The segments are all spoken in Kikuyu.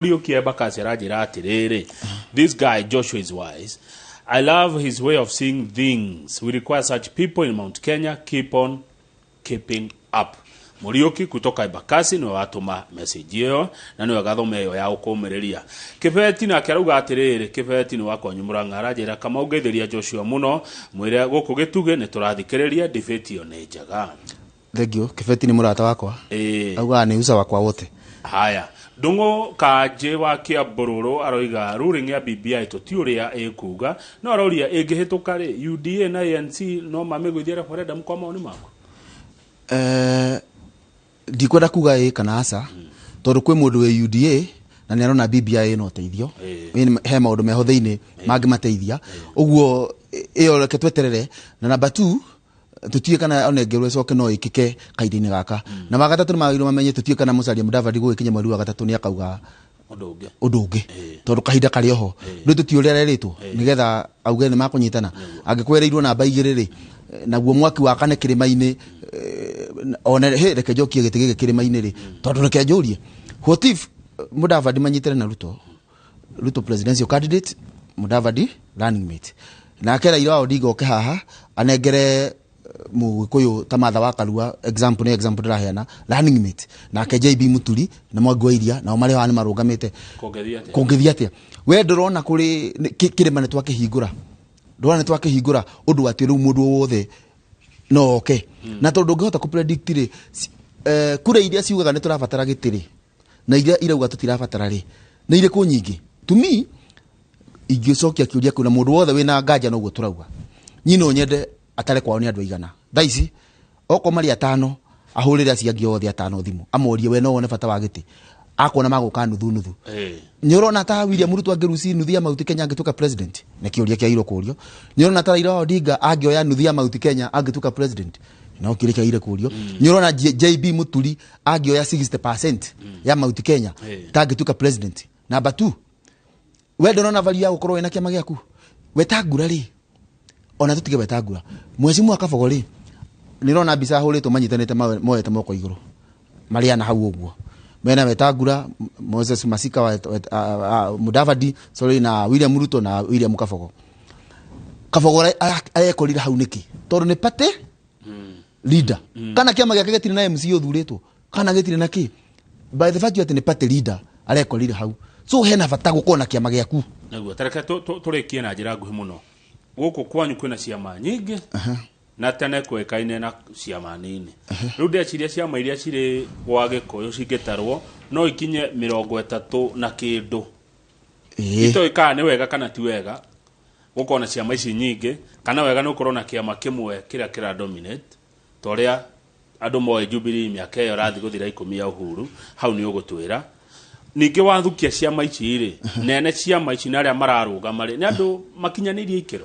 Muriuki Embakasi aranjĩra atĩrĩrĩ, "This guy Joshua is wise. I love his way of seeing things. We require such people in Mount Kenya. Keep on keeping up." Muriuki kutoka Embakasi niwe watũma message ĩyo na nĩwe gathome ĩyo ya gũkũmĩrĩria. Kĩbeti nake arauga atĩrĩrĩ, Kĩbeti nĩ wakwa Mũrang'a, aranjĩra, "Kamau, ngeithĩria Joshua mũno, mwĩre gũkũ Gĩtugĩ nĩ tũrathikĩrĩria, debate ĩyo nĩ njega." Thank you. Kĩbeti nĩ mũrata wakwa. Augaga nĩ uca wakwa wote. Haya, Ndung'u Kanjĩ wa Kĩambũrũrũ aroiga ruling ya BBI tũti ũrĩa ĩkuga, no aroria ĩngĩhĩtũka rĩ, UDA na ANC no mamĩgũithie referendum kwa mawoni maku? Ndikwenda kuga ĩ kana aca, tondũ kwĩ mũndũ wĩ UDA na nĩ arona BBI ĩna ũteithio. He maũndũ meho thĩinĩ mangĩmateithia. Ũguo ĩyo reke tweterere. Na number 2, tũtiũĩ kana ona ĩngĩrwo ĩcoke no ĩkĩke kahinda-inĩ gaka. Na wa gatatũ, nĩ magĩrĩirwo mamenye tũtiũĩ kana Musalia Mudavadi gũgĩkinya mweri wa gatatũ nĩ akauga ũndũ ũngĩ. Ũndũ ũngĩ, tondũ kahinda karĩ oho rĩu tũtiũĩ ũrĩa arerĩtwo nĩgetha auge nĩ makũnyitana. Angĩkwereirwo namba 2 rĩ, naguo mwaki wakane kĩrĩma-inĩ, one hĩ, reke njokie gĩtĩ gĩkĩ kĩrĩma-inĩ rĩ, tondũ reke njũrie, what if Mudavadi manyitane na Ruto, Ruto presidential candidate, Mudavadi running mate, nake Raila wa Odinga oke haha anengere Mũgĩkũyũ ta Martha wa Karua, example, nĩ example ndĩraheana, running mate, nake JB Muturi na Mwangi wa Iria nao marĩ haha nĩ marũgamĩte? Kũngĩthiĩ atĩa? Kũngĩthiĩ atĩa? We ndũrona kũrĩ kĩrĩma nĩ twakĩhingũra? Ndũrona nĩ twakĩhingũra ũndũ atĩ rĩu mũndũ wothe no oke? Na tondũ ndũngĩhota kũ predict rĩ, kura iria ciugaga nĩ tũrabatara gĩtĩ rĩ, na iria irauga tũtirabatara rĩ, nĩ irĩkũ nyingĩ? To me, ingĩcokia kĩũria kĩu na mũndũ wothe wĩna nganja noguo tũrauga, niĩ no nyende atare kwao nĩ andũ aigana thaa ici. Okorwo marĩ atano, ahũrĩre acio angĩ othe atano thimũ, amorie, "We no wone bata wa gĩtĩ?" Akuona magũka nuthu nuthu. Nĩ ũrona ta William Ruto angĩruci nuthu ya Mount Kenya angĩtuĩka president? Nĩ kĩũria kĩagĩrĩirwo kũũrio. Nĩ ũrona ta Raila Odinga angĩoya nuthu ya Mount Kenya angĩtuĩka president? No kĩũria kĩagĩrĩire kũũrio. Nĩ ũrona JB Muturi angĩoya 60% ya Mount Kenya ta angĩtuĩka president? Number 2, we ndũrona value ya gũkorwo wĩna kĩama gĩaku? Wetangura rĩ, ona tũtige Wetangura, Mheshimiwa Kabogo rĩ, nĩrona mbica ahũrĩtwo manyitanĩte moete moko igũrũ marĩ ana hau ũguo mena Wetangura, Moses Masika Mudavadi, sorry, na William Ruto na William Kabogo. Kabogo arekorire hau nĩkĩ? Tondũ nĩ party leader, kana kĩama gĩake gĩtirĩ na MC ũthurĩtwo kana gĩtirĩ na kĩ. By the fact atĩ nĩ party leader, arekorire hau. So hena bata gũkorwo na kĩama gĩaku. Naguo tareke tũrĩkie na njĩra nguhĩ mũno. Gũkũ kwanyu kwĩna ciama nyingĩ na tene kwĩkaine na ciama nini. Rĩu ndeciria ciama iria cirĩ gwa Gĩkũyũ cingĩtarwo no ikinye 30 na kĩndũ. Itoĩ kana nĩ wega kana ti wega gũkorwo na ciama ici nyingĩ, kana wega nĩ gũkorwo na kĩama kĩmwe kĩrĩa kĩra dominate ta ũrĩa andũ moĩ Jubilee mĩaka ĩyo ĩrathiĩ gũthira 10 ya Uhuru. Hau nĩ ũgũtwĩra ningĩ wathukia ciama ici rĩ, nene ciama ici na arĩa mararũgama rĩ, nĩ andũ makinyanĩirie ikĩro?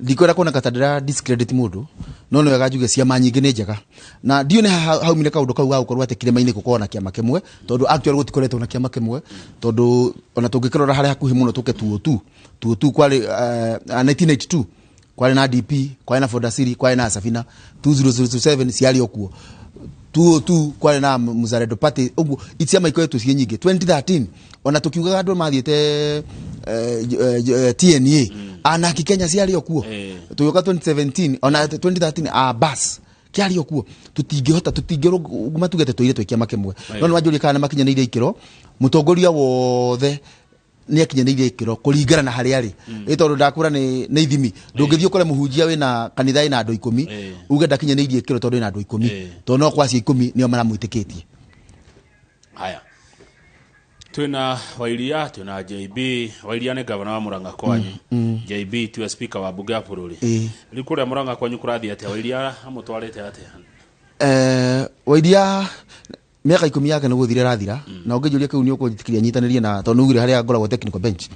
Ndikwenda kuoneka ta ndĩra discredit mũndũ, no nĩ wega njuge ciama nyingĩ nĩ njega, na ndiũ nĩ haumire kaũndũ kau ga gũkorwo atĩ kĩrĩma-inĩ gũkorwo na kĩama kĩmwe, tondũ actually gũtikoretwo na kĩama kĩmwe, tondũ ona tũngĩkĩrora harĩa hakuhĩ mũno tũke 202, 202 kwarĩ 1992 kwarĩ na DP, kwarĩ na Ford-Asili, kwarĩ na Safina. 2007 ciarĩ o kuo. 202 kwarĩ na Mzalendo Party. Ũguo ciama ikoretwo ciĩ nyingĩ. 2013 ona tũkiugaga andũ mathiĩte TNA, Anaki Kenya ciarĩ o kuo. Tũgĩũka 2017, ona 2013 bas kĩarĩ o kuo. Tũtingĩhota, tũtingĩrũguma tuge tũire twĩ kĩama kĩmwe. No nĩ wanjũria kana nĩ makinyanĩire ikĩro, mũtongoria wothe nĩ akinyanĩirie ikĩro kũringana na harĩa arĩ, ĩ tondũ ndakũra nĩ ithimi. Ndũngĩthiĩ ũkore mũhunjia wĩna kanitha ĩna andũ 10 uge ndakinyanĩirie ikĩro tondũ ĩna andũ 10, tondũ no kwa acio 10 nĩo maramwĩtĩkĩtie. Haya, twina Wairia, twina JB. Wairia nĩ gavana wa Murang'a kwanyu, JB tiwe speaker wa bunge ya bũrũri. Rĩu kũrĩa Murang'a kwanyu kũrathiĩ atĩa? Wairia amũtwarĩte atĩa? Wairia mĩaka 10 yake nĩ gũthira ĩrathira, na ũngĩnjũria kĩu nĩ ũkũnjĩtĩkĩria nyitanĩrie na tondũ nĩugire harĩa ngoragwo technical bench.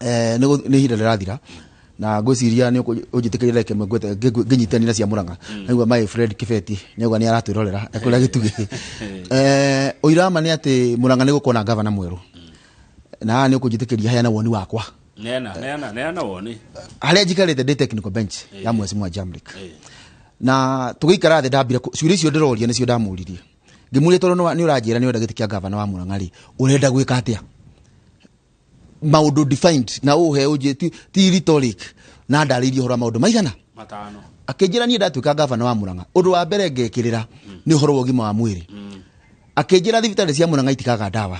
Nĩ ihinda rĩrathira na ngwĩciria nĩ ũnjĩtĩkĩrie ndagĩka ĩmwe ngwete ngĩnyitanĩra na cia Murang'a. Naigua my friend Kĩbeti nĩauga nĩ aratwĩrorera e kũrĩa Gĩtugĩ. Ũira wa ma nĩ atĩ Murang'a nĩ gũkorwo na gavana mwerũ, na haha nĩ ũkũnjĩtĩkĩria heana woni wakwa. Neana, neana, neana woni. Harĩa njikarĩte ndĩ technical bench ya Mheshimiwa Jamlik, na tũgĩikara thĩ, ndambire ciũria icio ndĩroria nĩcio ndamũririe. Ngĩmũria tondũ nĩ ũranjĩra nĩ ũrenda gĩtĩ kĩa gavana wa Murang'a rĩ, ũrenda gwĩka atĩa? Maũndũ defined na ũhe ũnjĩ ti rhetoric, na ndarĩirie ũhoro wa maũndũ maigana matano. Akĩnjĩra niĩ ndatuĩka gavana wa Murang'a, ũndũ wa mbere ngekĩrĩra nĩ ũhoro wa ũgima wa mwĩrĩ. Akĩnjĩra thibitarĩ cia Murang'a itikaga ndawa,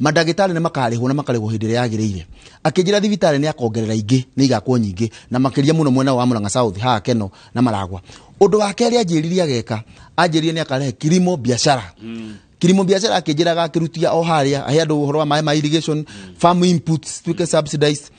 mandagĩtarĩ nĩ makarĩhwo na makarĩhwo hĩndĩ ĩrĩa yagĩrĩire. Akĩnjĩra thibitarĩ nĩ akongerera ingĩ, nĩ igakwo nyingĩ na makĩria mũno mwena wa Murang'a South haha Keno na Maragwa. Ũndũ wa kerĩ anjĩrire ageka, anjĩrire nĩ akarehe kilimo biashara. Kilimo biashara akĩnjĩra agakĩrutia o harĩa ahe andũ ũhoro wa maĩ ma irrigation, farm inputs tuĩke subsidized,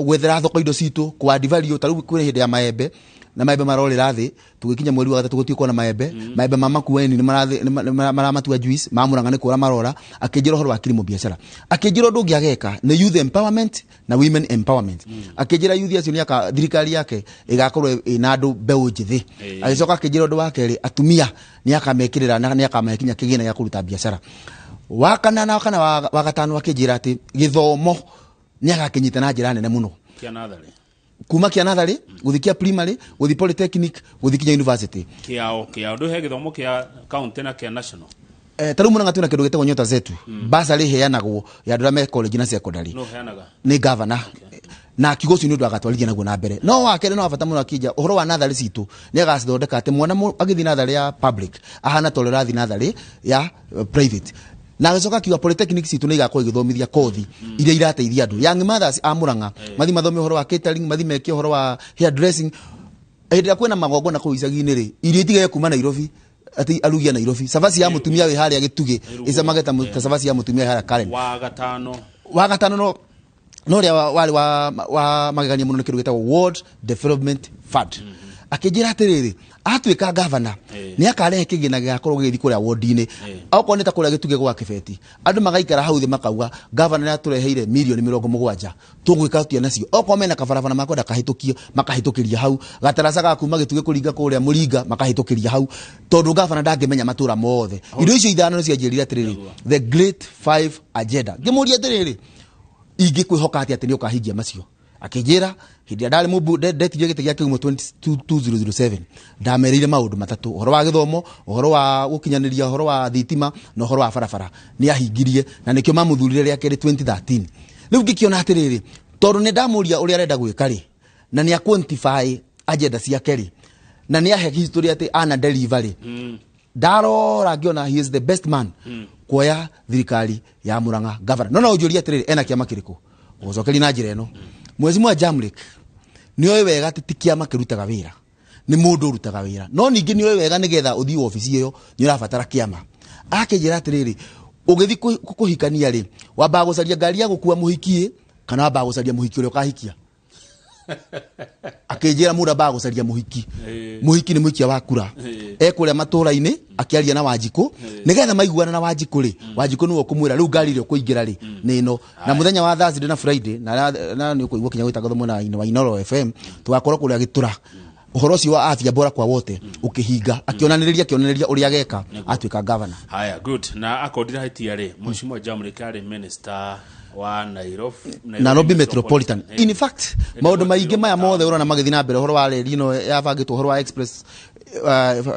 gwethera thoko indo citũ kwa value. Ta rĩu kwĩ hĩndĩ ya maembe na maembe marorĩra thĩ, tũgĩkinya mweri wa gatatũ gũtirĩ kuona maembe. Maembe ma Makueni nĩ maramatua juice, ma Murang'a nĩ kũra marora. Akĩnjĩra ũhoro wa kilimo biashara. Akĩnjĩra ũndũ ũngĩ ageka nĩ youth empowerment na women empowerment. Akĩnjĩra youth acio nĩ aka thirikari yake ĩgakorwo ĩna andũ mbeũ njĩthĩ. Agĩcoka akĩnjĩra ũndũ wa kerĩ, atumia nĩ akamekĩrĩra na nĩ akamahe kinya kĩgĩna gĩa kũruta biacara. Wa kana na kana wa gatano akĩnjĩra atĩ gĩthomo nĩ agakĩnyita na njĩra nene mũno. Kĩa natharĩ. Kuma kĩa natharĩ gũthiĩ kĩa primary, gũthiĩ polytechnic, gũthiĩ kinya university. Kĩao kĩao ndũhe gĩthomo kĩa county na kĩa national. Ta rĩu Murang'a twĩna kĩndũ gĩtagwo Nyota Zetu, basarĩ iheanagwo ya andũ arĩa me college na secondary. No heanaga? Nĩ gavana, na akiuga ũcio nĩ ũndũ agatwarithia naguo na mbere. No wa kerĩ no wa bata mũno, akija ũhoro wa natharĩ citũ nĩ agacithondeka atĩ mwana agĩthiĩ natharĩ ya public ahana ta ũrĩa ũrathiĩ natharĩ ya private. Na agĩcoka akiuga polytechnic citũ nĩ igakorwo igĩthomithia kothi iria irateithia andũ, young mothers a Murang'a mathi mathome ũhoro wa catering, mathi meke ũhoro wa hair dressing. Hĩndĩ ĩrĩa kwĩna magongona kũu icagi-inĩ rĩ, irio itigage kuma Nairobi, atĩ arugi a Nairobi, cabaci ya mũtumia wĩ harĩa Gĩtugĩ ĩcamage ta cabaci ya mũtumia wĩ harĩa Karen. Wa gatano. Wa gatano no ũrĩa warĩ wa magegania mũno nĩ kĩndũ gĩtagwo World Development Fund. Akĩnjĩra atĩrĩrĩ, atuĩka gavana nĩ akarehe kĩgĩna gĩgakorwo gĩgĩthiĩ kũrĩa ward-inĩ, okorwo nĩ ta kũrĩa Gĩtugĩ gwa Kĩbeti, andũ magaikara hau thĩ makauga gavana nĩ atũreheire mirioni 70, tũgwĩka atĩa nacio? Okorwo mena kabarabara makwenda kahĩtũkio, makahĩtũkĩria hau, gataraca ga kuma Gĩtugĩ kũringa kũrĩa Mũringa makahĩtũkĩria hau, tondũ gavana ndangĩmenya matũra mothe. Indo icio ithano nĩ cianjĩrire atĩrĩrĩ, the great five agenda. Ngĩmũria atĩrĩrĩ, ingĩkwĩhoka atĩa atĩ nĩ ũkahingia macio? Akĩnjĩra hĩndĩ ĩrĩa ndarĩ ndetirio gĩtĩ gĩa kĩgumo 2007, ndamerĩire maũndũ matatũ, ũhoro wa gĩthomo, ũhoro wa gũkinyanĩria ũhoro wa thitima na ũhoro wa barabara. Nĩ ahingirie na nĩkĩo mamũthurire rĩa kerĩ 2013. Rĩu ngĩkĩona atĩrĩrĩ, tondũ nĩ ndamũria ũrĩa arenda gwĩka rĩ, na nĩ quantify agenda ciake rĩ, na nĩ ahe history atĩ ana deliver rĩ, ndarora ngĩona he is the best man kuoya thirikari ya Murang'a governor. No ũnjũrie atĩrĩrĩ, ena kĩama kĩrĩkũ? Gũcokeria na njĩra ĩno, Mheshimiwa Jamleck nĩ oĩ wega atĩ ti kĩama kĩrutaga wĩra, nĩ mũndũ ũrutaga wĩra. No ningĩ nĩ oĩ wega nĩgetha ũthiĩ wabici ĩyo nĩ ũrabatara kĩama. Akĩnjĩra atĩrĩrĩ, ũgĩthiĩ kũhikania rĩ, wambaga gũcaria ngari ya gũkua mũhiki kana wambaga gũcaria mũhiki ũrĩa ũkahikia? Akĩnjĩra mũndũ ambaga gũcaria mũhiki. Mũhiki nĩ mũikia wa kura, ekũrĩa matũra-inĩ akĩaria na Wanjikũ, nĩgetha maiguana na Wanjikũ rĩ, Wanjikũ nĩwe ũkũmwĩra rĩu ngari ĩrĩa ũkũingĩra rĩ nĩ ĩno. Na mũthenya wa Thursday na Friday na nĩ ũkũigua kinya gwĩtangathwo mwena-inĩ wa Inooro FM, tũgakorwo kũrĩa Gĩtũra ũhoro ũcio wa afya bora kwa wote ũkĩhinga, akĩonanĩrĩria ũrĩa ageka atuĩka governor. Haya, good. Na akondira hatia rĩ, Mheshimiwa Jamleck arĩ minister wa Nairobi. Nairobi Metropolitan. In fact, maũndũ maingĩ maya mothe ũrona magĩthiĩ na mbere, ũhoro wa reri ĩno yabangĩtwo, ũhoro wa express,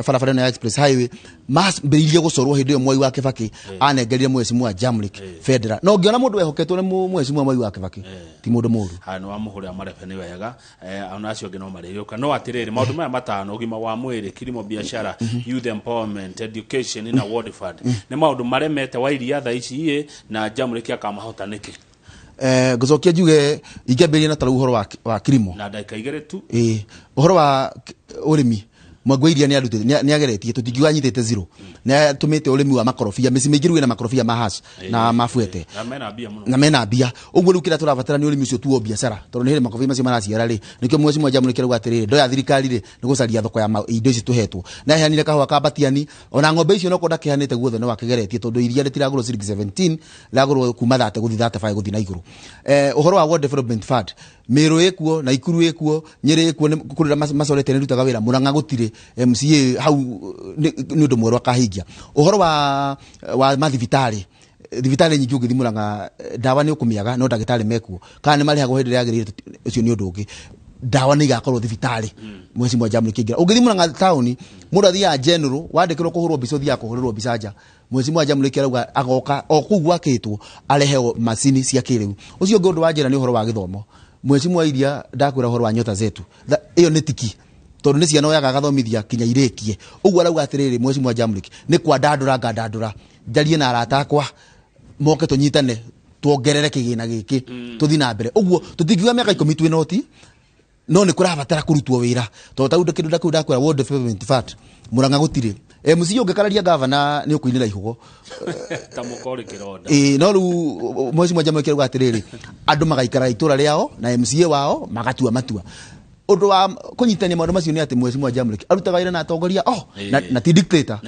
barabara ĩno ya express highway, mambĩrĩirie gũcorwo hĩndĩ ĩyo Mwai wa Kibaki anengerire Mheshimiwa Jamleck bendera. No ngĩona mũndũ wehoketwo nĩ Mheshimiwa Mwai wa Kibaki ti mũndũ mũũru. Haya, nĩ wamũhũrĩra marebe, nĩ wega. Ona acio angĩ no marĩgĩũka. No atĩrĩrĩ, maũndũ maya matano, ũgima wa mwĩrĩ, kilimo biashara, youth empowerment, education na world fund, nĩ maũndũ maremete wa iria thaa ici ĩ na Jamleck akamahota nĩkĩ? Ngũcokia njuge ingĩambĩrĩria na tarĩu ũhoro wa kilimo. Na ndagĩka 2 tu. Ĩĩ, ũhoro wa ũrĩmi, Mwangi wa Iria nĩ arutĩte, nĩ ageretie, tũtingiuga anyitĩte zero, nĩ atũmĩte ũrĩmi wa makorobia mĩciĩ mĩingĩ rĩu ĩna makorobia ma hash na mabuete. Na mena mbia mũno. Na mena mbia. Ũguo rĩu kĩrĩa tũrabatara nĩ ũrĩmi ũcio tuo biacara, tondũ nĩ hĩndĩ makorobia macio maraciara rĩ, nĩkĩo Mheshimiwa Jamleck arauga atĩrĩrĩ, ndoya thirikari rĩ, nĩ gũcaria thoko ya indo ici tũhetwo. Na aheanire kahũa ka Batiani, ona ng'ombe icio nokorwo ndakĩheanĩte guothe no akĩgeretie, tondũ iria rĩtiragũrwo ciringi 17, rĩragũrwo kuma 30 gũthiĩ 35 gũthiĩ na igũrũ. Ũhoro wa World Development Fund, Meru ĩkuo, Naikuru ĩkuo, Nyĩrĩ ĩkuo, nĩ kũrĩa macorete nĩ rutaga wĩra. Murang'a gũtirĩ MCA hau, nĩ ũndũ mwerũ akahingia. Ũhoro wa mathibitarĩ, thibitarĩ nyingĩ ũngĩthiĩ Murang'a, ndawa nĩ ũkũmĩaga no ndagĩtarĩ mekuo, kana nĩ marĩhagwo hĩndĩ ĩrĩa yagĩrĩire, ũcio nĩ ũndũ ũngĩ. ndawa nĩ igakorwo thibitarĩ mweci mwa Jamhuri kĩingĩra. Ũngĩthiĩ Murang'a taũni, mũndũ athiaga general, wandĩkĩrwo kũhũrwo mbica, ũthiaga kũhũrĩrwo mbica nja. Mweci mwa Jamhuri arauga agoka o kũu gwakĩtwo areheo macini cia kĩrĩu. Ũcio ũngĩ ũndũ wa njĩra nĩ ũhoro wa gĩthomo. Mweci mwa iria ndakwĩra ũhoro wa Nyota Zetu, ĩyo nĩ tiki, tondũ nĩ ciana oyaga agathomithia kinya irĩkie. Ũguo arauga atĩrĩrĩ, mweci mwa Jamhuri nĩ kwandandũra ngandandũra, njarie na arata akwa moke tũnyitane tuongerere kĩgĩna gĩkĩ, tũthiĩ na mbere. Ũguo tũtingiuga mĩaka 10 twĩ noti, no nĩ kũrabatara kũrutwo wĩra, tondũ ta rĩu kĩndũ ndakũu ndakwĩra World Development Fund, Murang'a gũtirĩ MC. Ũngĩkararia gavana nĩ ũkũinĩra ihugo ta mũkorĩ kĩronda. Ĩĩ, no rĩu mweci mwa Jamhuri kĩrauga atĩrĩrĩ, andũ magaikara itũra rĩao na MCA wao magatua matua. Ũndũ wa kũnyitania maũndũ macio nĩ atĩ mweci mwa Jamhuri arutaga wĩra na atongoria oh, na ti dictator.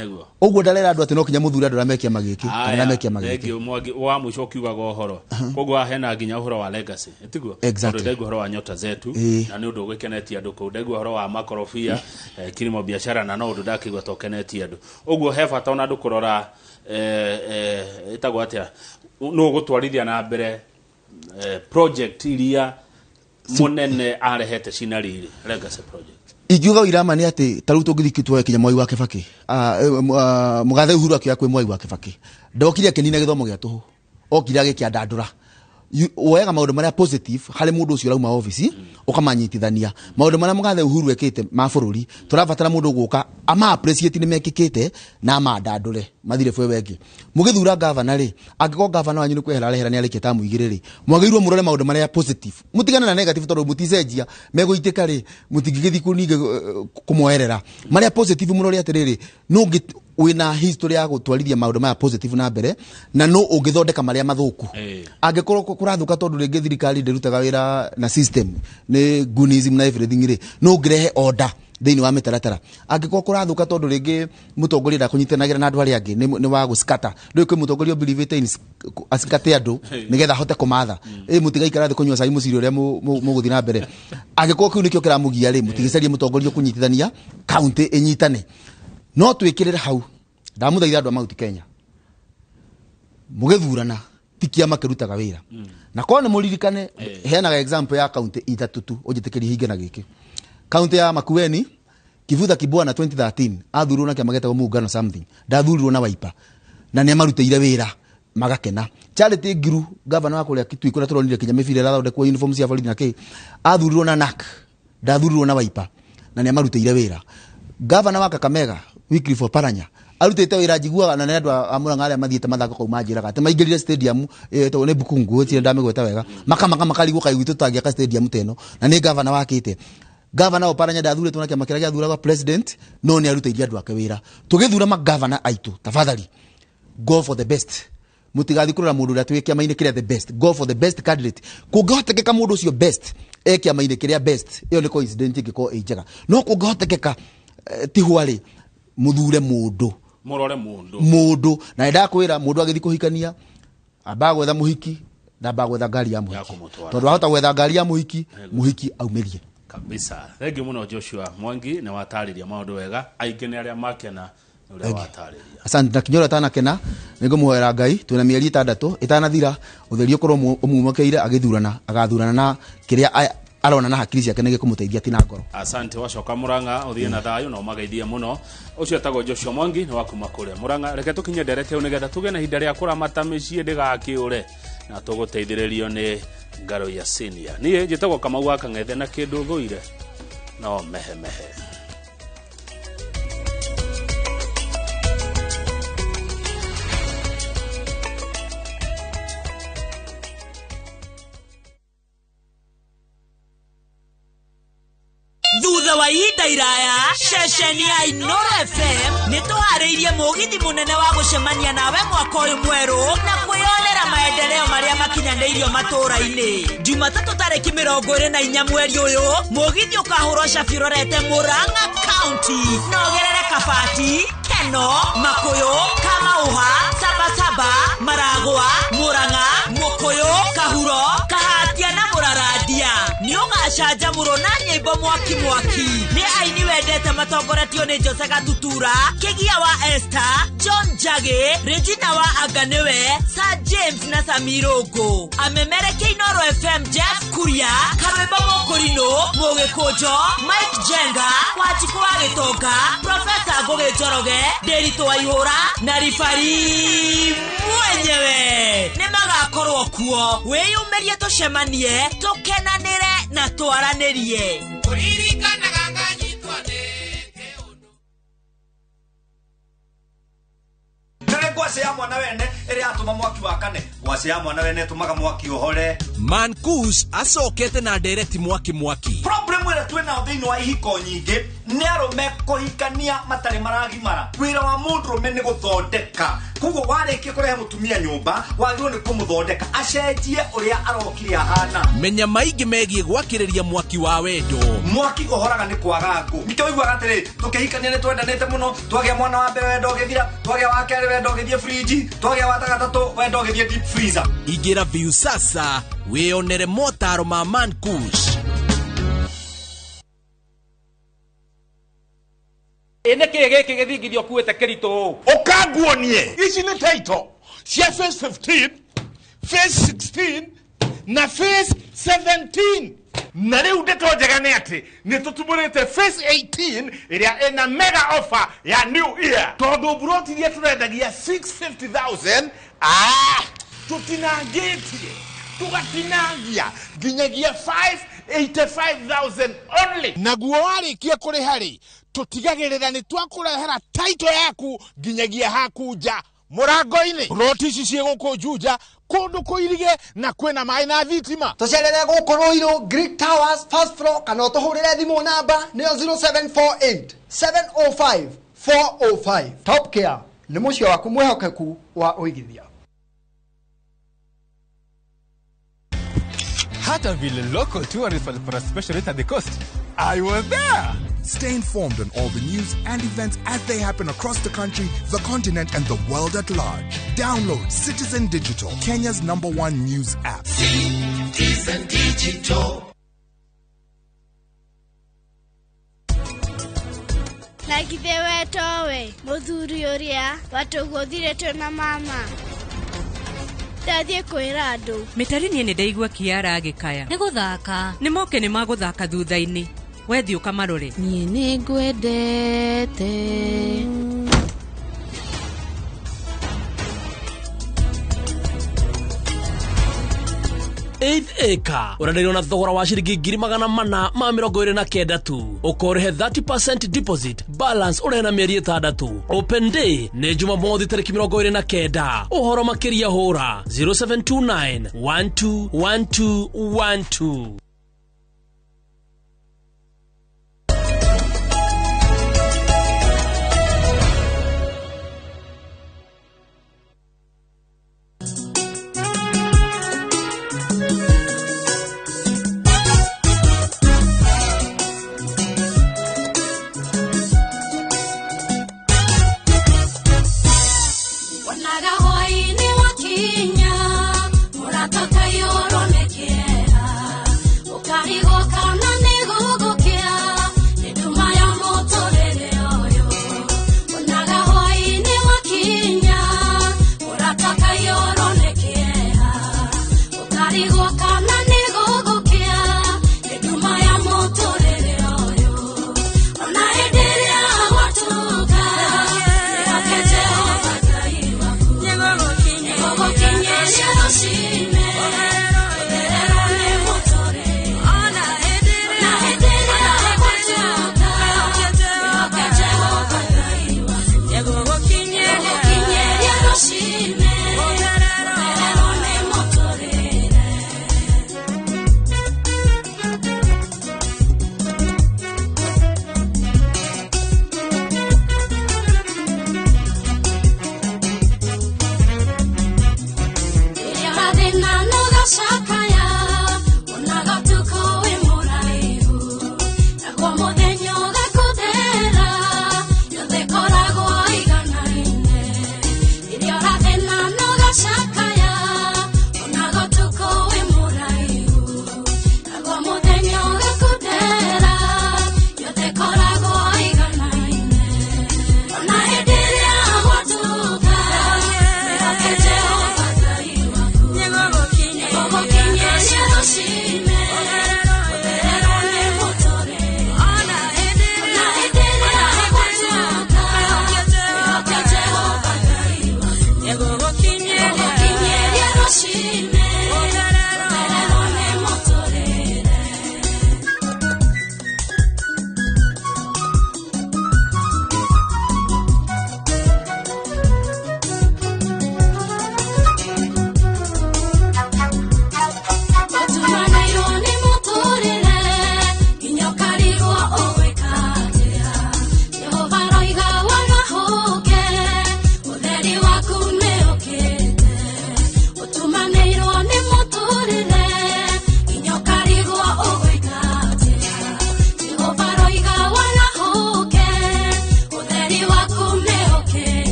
Ũguo ndarera andũ atĩ no kinya mũthure andũ arĩa me kĩama gĩkĩ kana arĩa me kĩama gĩkĩ. Thengiũ Mwangi wa mũico ũkiugaga ũhoro koguo haha hena nginya ũhoro wa legacy, ĩtiguo? Exactly. Tondũ ndaigua ũhoro wa Nyota Zetu na nĩ ũndũ ũgĩkenetie andũ kũu, ndaigua ũhoro wa makorobia, kilimo biashara, na no ũndũ ndakĩigua ta ũkenetie andũ. Ũguo he bata ona andũ kũrora, ĩtagwo atĩa, nũ ũgũtwarithia na mbere project iria mũnene arehete cina riri, legacy project. Ingiuga ũirama nĩ atĩ ta rĩu tũngĩthiĩ tuoe kinya Mwai wa Kĩbakĩ, mũgathe Uhuru akĩoya kwĩ Mwai wa Kĩbakĩ, ndokire akĩnina gĩthomo gĩa tũhũ, okire agĩkĩandandũra. Woyaga maũndũ marĩa positive harĩ mũndũ ũcio ũrauma obici ũkamanyitithania. Maũndũ marĩa mũgathe Uhuru ekĩte ma bũrũri, tũrabatara mũndũ ũgũka ama appreciate nĩ mekĩkĩte na amandandũre mathire bwe wengĩ. Mũgĩthura gavana rĩ, angĩkorwo gavana wanyu nĩ kwehera arehera nĩ arĩkia tamu 2 rĩ, mwagĩrĩirwo mũrore maũndũ marĩa positive, mũtigane na negative, tondũ mũticenjia megũitĩka rĩ, mũtingĩgĩthiĩ kũ ningĩ kũmoerera. Marĩa positive mũrore atĩrĩrĩ, no wĩna history ya gũtwarithia maũndũ maya positive na mbere, na no ũngĩthondeka marĩa mathũku. Angĩkorwo kũrathũka tondũ rĩngĩ thirikari ndĩrutaga wĩra na system, nĩ goonism na everything rĩ, no ũngĩrehe order thĩinĩ wa mĩtaratara. Angĩkorwo kũrathũka tondũ rĩngĩ mũtongoria ndakũnyitanagĩra na andũ arĩa angĩ, nĩ wa gũskata, ndũĩ kwĩ mũtongoria ũbelievĩte in askate andũ nĩgetha ahote kũmatha, ĩ mũtigaikara thĩ kũnyua cai mũciri ũrĩa mũgũthiĩ na mbere. Angĩkorwo kĩu nĩkĩo kĩramũgia rĩ, mũtigicarie mũtongoria ũkũnyitithania kaunti ĩnyitane. No twĩkĩrĩre hau, ndamũthaitha andũ a Mount Kenya, mũgĩthurana ti kĩama kĩrutaga wĩra, na korwo nĩ mũririkane, heanaga example ya kaunti ithatũ tu, ũnjĩtĩkĩrie hinge na gĩkĩ. Kaunti ya Makueni, Kivutha Kibwana 2013 athurirwo na kĩama gĩtagwo Muungano something, ndathurirwo na Wiper, na nĩ amarutĩire wĩra magakena. Charity Ngiru, gavana wa kũrĩa Kitui kũrĩa tũronire kinya mĩbira ĩrathondekwo, uniform cia borithi na kĩ, athurirwo na NARC, ndathurirwo na Wiper, na nĩ amarutĩire wĩra. Gavana wa Kakamega Wycliffe Oparanya arutĩte wĩra, njiguaga na nĩ andũ a Murang'a arĩa mathiĩte mathako kau manjĩraga atĩ maingĩrire stadium ĩtagwo nĩ Bukungu, gũtirĩ ndamĩgweta wega, makamaka makarigwo kaĩ gwitũ tũtangĩaka stadium ta ĩno, na nĩ gavana wakĩte. Gavana Oparanya ndathurĩtwo na kĩama kĩrĩa gĩathuraga president, no nĩ arutĩire andũ ake wĩra. Tũgĩthura magavana aitũ, tafadhali go for the best. Mũtigathiĩ kũrora mũndũ ũrĩa twĩ kĩama-inĩ kĩrĩa the best, go for the best candidate. Kũngĩhotekeka mũndũ ũcio best e kĩama-inĩ kĩrĩa best, ĩyo nĩ coincidence ĩngĩkorwo ĩ njega, no kũngĩhotekeka ti hwarĩ, mũthure mũndũ, mũrore mũndũ, mũndũ. Na nĩndakwĩra, mũndũ agĩthiĩ kũhikania ambaga gwetha mũhiki, na ambaga gwetha ngari ya mũhiki, kũmũtwara. Tondũ wahota gwetha ngari ya mũhiki, mũhiki aumĩrie. Kabisa. Thengiũ mũno Joshua Mwangi, nĩ watarĩria maũndũ wega, aingĩ nĩ arĩa makena nĩ ũrĩa watarĩria. Asante. Na kinyora tanakena nĩngũmũhoera Ngai, twĩna mĩeri 6 ĩtanathira, ũtheri ũkorwo ũmumokeire agĩthurana, agathurana na kĩrĩa arona na hakiri ciake nĩ gĩkũmũteithia, ti na ngoro. Asante. Wacoka Murang'a ũthiĩ na thayũ na ũmageithie mũno. Ũcio etagwo Joshua Mwangi, nĩ wa kuma kũrĩa Murang'a. Reke tũkinye nderete ĩyo nĩgetha tũgĩe na ihinda rĩa kũramata mĩciĩ ndĩgakĩũre, na tũgũteithĩrĩrio nĩ Ngaro ya Senior. Niĩ njĩtagwo Kamau wa Kang'ethe, na kĩndũ thũire no mehemehe. Thutha wa ihinda iraya, ceceni ya Inoro FM nĩ tũharĩirie mũgithi mũnene wa gũcemania nawe mwaka ũyũ mwerũ na kwĩyonera maendeleo marĩa makinyanĩirio matũũra-inĩ. Jumatatũ tarĩki 24 mweri ũyũ, mũgithi ũkahũrwo cabi ũrorete Murang'a County na ũgerere Kabati, Keno, Makuyu, Kamauha, Sabasaba, Maragwa, Murang'a, Mukuyu, Kahuro, Kahatia na Mũrarandia. Nĩ ũgacanjamũrwo na nyĩmbo mwaki mwaki nĩ Aini wendete matongoretio nĩ Jose Gatutura, Kĩgia wa Esther, John Njagi, Regina wa Anganiwe, Sir James na Samirungu. Amemerekia Inooro FM Jeff Kuria, Karwĩmbo Mũkũrinũ, Mũgĩkũnjo, Mike Jenga, Wanjikũ wa Gĩtonga, Profesa Ngũgĩ Njoroge, Ndĩritũ wa Ihũra na ribari mwenyewe nĩ magakorwo kuo. Wĩyumĩrie tũcemanie, tũkenanĩre na twaranĩrie. Ngwacĩ ya mwana wene ĩrĩa yatũma mwaki wakane, ngwacĩ ya mwana wene ĩtũmaga mwaki ũhore. Mankus acokete na ndereti mwaki mwaki. Problem ĩrĩa twĩnayo thĩinĩ wa ihiko nyingĩ nĩ arũme kũhikania matarĩ maragimara. Wĩra wa mũndũrũme nĩ gũthondeka, koguo warĩkia kũrehe mũtumia nyũmba wagĩrĩirwo nĩ kũmũthondeka acenjie ũrĩa arokire ahana. Menya maingĩ megiĩ gwakĩrĩria mwaki wa wendo. Mwaki ũhoraga nĩ kwaga ngũ. Nĩkĩo ũiguaga atĩrĩ, tũkĩhikania nĩ twendanĩte mũno, twagĩa mwana wa mbere wendo ũgĩthira, twagĩa wa kerĩ wendo ũgĩthiĩ friji, twagĩa wa gatatũ wendo ũgĩthiĩ deep freezer. Ingĩra Viusasa wĩyonere motaro ma Mankush. Ĩ nĩkĩ gĩkĩ gĩthingithio ũkuĩte kĩritũ ũũ? Ũkanguonie ici nĩ title cia phase 15, phase 16 na phase 17. Na rĩu ndeto njega nĩ atĩ nĩ tũtumũrĩte phase 18 ĩrĩa ĩna mega offer ya new year, tondũ mburoti iria tũrendagia 650,000 tũtinangĩtie tũgatinangia nginyagia 585,000 only. Naguo warĩkia kũrĩha rĩ, tũtigagĩrĩra nĩ twakũrehera title yaku nginyagia haku nja mũrango-inĩ. Roti ici ciĩ gũkũ Juja kũndũ kũirige na kwĩna maĩ na thitima. Tũcerere gũkũ Ruiru Greek Towers first floor, kana ũtũhũrĩre thimũ namba nĩyo 0748 705 405. Top Care nĩ mũciĩ waku mwĩhokeku wa ũigithia. Hata vile local tourists walipata special rate at the coast. I was there. Stay informed on all the news and events as they happen across the country, the continent, and the world at large. Download Citizen Digital, Kenya's #1 news app. Citizen Digital. Na githĩ we towe mũthuri ũrĩa watũgũthire twĩna mama? Ndathiĩ kwĩra andũ. Mĩtari niĩ nĩ ndaigua Kiara agĩkaya. Nĩ gũthaka. Nĩ moke nĩ magũthaka thutha-inĩ. Wethiĩ ũkamarore. Niĩ nĩ ngwendete. Eighth acre ũrenderio na thogora wa ciringi 429 tu, ũkorĩhe 30% deposit, balance ũrĩhe na mĩeri 6. Open day nĩ Jumamothi tarĩki 29. Ũhoro makĩria hũra 0729 121212. Kora.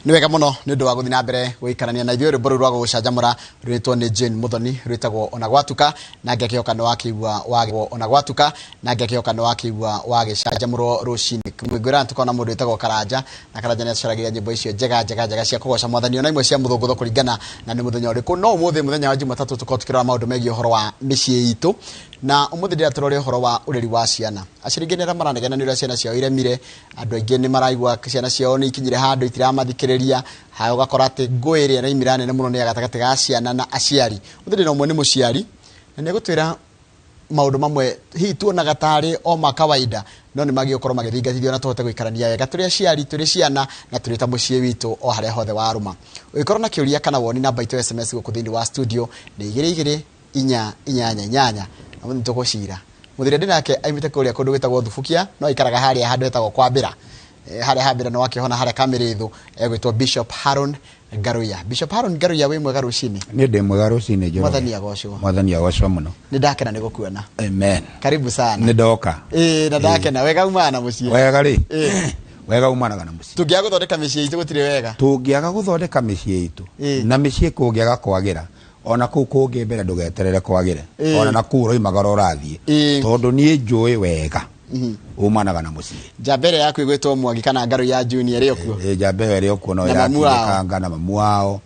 Nĩ wega mũno nĩ ũndũ wa gũthiĩ na mbere gũikarania na ithuĩ. Rwĩmbo rũu rwa gũgũcanjamũra rwĩtwo nĩ Jane Muthoni, rwĩtagwo Ona Gwatuka, na ngakĩhoka nĩ wakĩigua wa Ona Gwatuka, na ngakĩhoka nĩ wakĩigua wagĩcanjamũrwo rũcinĩ. Ngwĩra tũkona mũndũ wĩtagwo Karanja, na Karanja nĩ acaragĩria nyĩmbo icio njega njega njega cia kũgoca mwathani, ona imwe cia mũthũngũtho kũringana na nĩ mũthenya ũrĩkũ. No ũmũthĩ mũthenya wa Jumatatũ tũkorwo tũkĩrora maũndũ megiĩ ũhoro wa mĩciĩ itũ, na ũmũthĩ ndĩra tũrore ũhoro wa ũreri wa ciana. Aciari aingĩ nĩ arĩa maranegena nĩ ũrĩa ciana ciao iremire. Andũ aingĩ nĩ maraigua ciana ciao nĩ ikinyire handũ itiramathikiria. Haya, ũgakora atĩ ngũĩ ĩrĩa ĩraimĩra nene mũno nĩ ya gatagatĩ ga ciana na aciari. Ũmũthĩ ndĩna ũmwe nĩ mũciari, na nĩ egũtwĩra maũndũ mamwe hihi tuonaga tarĩ o ma kawaida, no nĩ magĩrĩirwo gũkorwo magĩthingatithio na tũhote gũikarania wega tũrĩ aciari, tũrĩ ciana, na tũrĩ ta mũciĩ witũ o harĩa hothe warũma. Ũngĩkorwo na kĩũria kana woni, namba itũ ya SMS gũkũ thĩinĩ wa studio nĩ 22488. Na mũthĩ tũgũcira mũthĩre ndĩ nake aimĩte kũrĩa kũndũ gwĩtagwo Thubukia, no aikaraga harĩa handũ hetagwo Kwambĩra. Harĩa hambĩra nĩ wakĩhona harĩa Kamĩrĩthũ. Egwĩtwo Bishop Haron Ngaruya. Bishop Haron Ngaruya, wĩ mwega rũcinĩ? Niĩ ndĩ mwega rũcinĩ, Njoroge. Mwathani agocwo. Mwathani agocwo mũno. Nĩ ndakena nĩ gũkuona. Amen. Karibu sana. Nĩ ndoka. Ĩĩ, na ndakena wega umana na mũciĩ. Wega rĩ, Ĩĩ. wega umanaga na mũciĩ. Tũngĩaga gũthondeka mĩciĩ itũ gũtirĩ wega. Tũngĩaga gũthondeka mĩciĩ itũ na mĩciĩ kũngĩaga kwagĩra, ona kũu kũngĩ mbere ndũgeterere kwagĩre, ona na kũu ũroimagara ũrathiĩ, tondũ niĩ njũĩ wega umanaga na mũciĩ. Njamba ĩrĩa yaku ĩgwĩtwo Mwangi kana Ngaruya Junior ĩrĩ o kuo? Ĩ, njamba ĩyo ĩrĩ o kuo, no Na mamu wao. ĩratindĩkanga na mamu wao.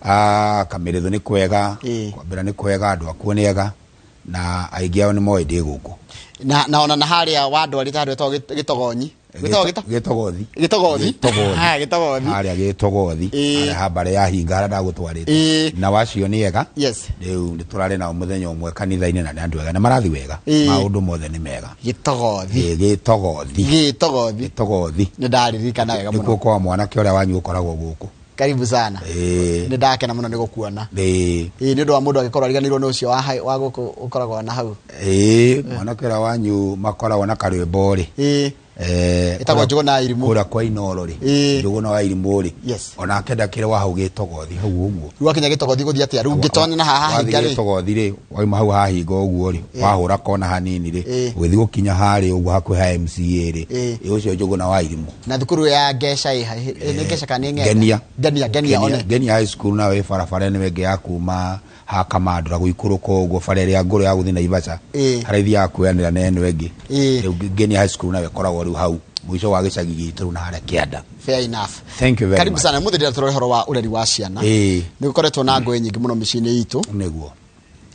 Kamĩrĩthũ nĩ kwega, Kwambĩra nĩ kwega, andũ akuo nĩ ega, na aingĩ ao nĩ moĩ ndĩ gũkũ. Na ona na harĩa wandwarĩte handũ hetagwo Gĩtogonyi. Gwĩtagwo Gĩtogothi. Gĩtogothi. Gĩtogothi. Ha, Gĩtogothi. Harĩa Gĩtogothi, harĩa hambare ya hinga harĩa ndagũtwarĩte, na wacio nĩ ega. Rĩu nĩ tũrarĩ nao mũthenya ũmwe kanitha-inĩ, na nĩ andũ ega na marathi wega. Maũndũ mothe nĩ mega. Gĩtogothi. Ĩ, Gĩtogothi. Gĩtogothi. Gĩtogothi. Nĩ ndaririkana wega mũno. Nĩkuo kwa mwanake ũrĩa wanyu ũkoragwo gũkũ. Karibu sana. Nĩ ndakena mũno nĩ gũkuona. Ĩĩ, nĩ ũndũ wa mũndũ angĩkorwo ariganĩirwo nĩ ũcio wa gũkũ ũkoragwo na hau. Ĩ, mwanake ũrĩa wanyu makoragwo na karwĩmbo rĩ. Ĩtagwo Njũgũna ya Irimũ. Kũrĩa kwa Inoro rĩ, Njũgũna wa Irimũ rĩ, onake ndakĩrĩ wa hau Gĩtogothi hau ũguo. Rĩu wakinya Gĩtogothi gũthiĩ atĩa? Rĩu ngĩtonya na haha Wathiĩ hahinga rĩ? Gĩtogothi rĩ, wauma hau hahinga ũguo rĩ, wahũra kona hanini rĩ, ũgĩthiĩ gũkinya harĩa ũguo hakuhĩ ha MCA rĩ, ĩ, ũcio Njũgũna wa Irimũ. Na thukuru ya Ngeca ĩ nĩ Ngeca kana nĩ Ng'enda? Ngenia. Ngenia, Ngenia one. Ngenia High School nayo ĩ barabara ĩno ĩngĩ ya kuma ha Kamandũra gũikũrũka ũguo, bara ĩrĩa ngũrũ ya gũthiĩ Naivasha, harĩa ithiaga kuoyanĩra na ĩno ĩngĩ. Rĩu Ngenia High School nayo ĩkoragwo rĩu hau mũico wa gĩcagi gitũ rĩu na harĩa kĩanda. Fair enough. Thank you very Karibu much. sana. Mũthĩ ndĩra tũrore ũhoro wa ũreri wa ciana. Nĩ gũkoretwo na ngũĩ nyingĩ mũno mĩciĩ-inĩ itũ. Nĩguo.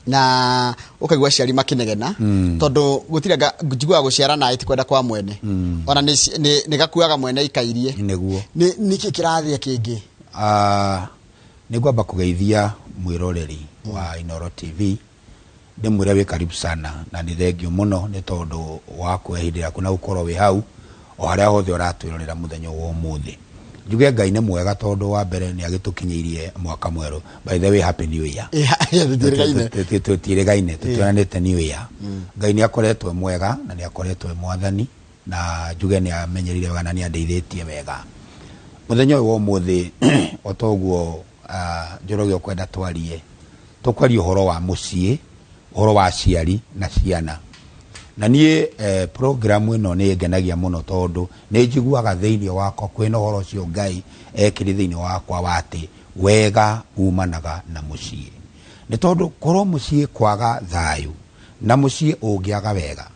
Na ũkaigua aciari makĩnegena, tondũ gũtirĩ anga njiguaga gũciara naĩ ti kwenda kwa mwene. Ona nĩ gakuaga mwene ikairie. Nĩguo. Nĩ nĩkĩ kĩrathĩa kĩngĩ? Nĩ ngwamba kũgeithia mwĩroreri wa Inoro TV, ndĩmwĩre wĩ karibu sana, na nĩ thengio mũno nĩ tondũ wa kuoya ihinda rĩaku na gũkorwo wĩ hau o harĩa hothe ũratwĩrorera mũthenya wa ũmũthĩ. Njuge Ngai nĩ mwega, tondũ wa mbere nĩ agĩtũkinyĩirie mwaka mwerũ. By the way, happy new year. Tũtiĩrĩgaine. Tũtiĩrĩgaine, tũtionanĩte new year. Ngai nĩ akoretwo e mwega na nĩ akoretwo e mwathani, na njuge nĩ amenyerire wega na nĩ andeithĩtie wega mũthenya ũyũ wa ũmũthĩ. O toguo, Njoroge, ũkwenda twarie, tũkwaria ũhoro wa mũciĩ, ũhoro wa aciari na ciana. Na niĩ programu ĩno nĩ ĩngenagia mũno, tondũ nĩ njiguaga thĩinĩ wakwa kwĩna ũhoro ũcio Ngai ekĩrĩ thĩinĩ wakwa wa atĩ wega umanaga na mũciĩ. Nĩ tondũ korwo mũciĩ kwaga thayũ na mũciĩ ũngĩaga wega,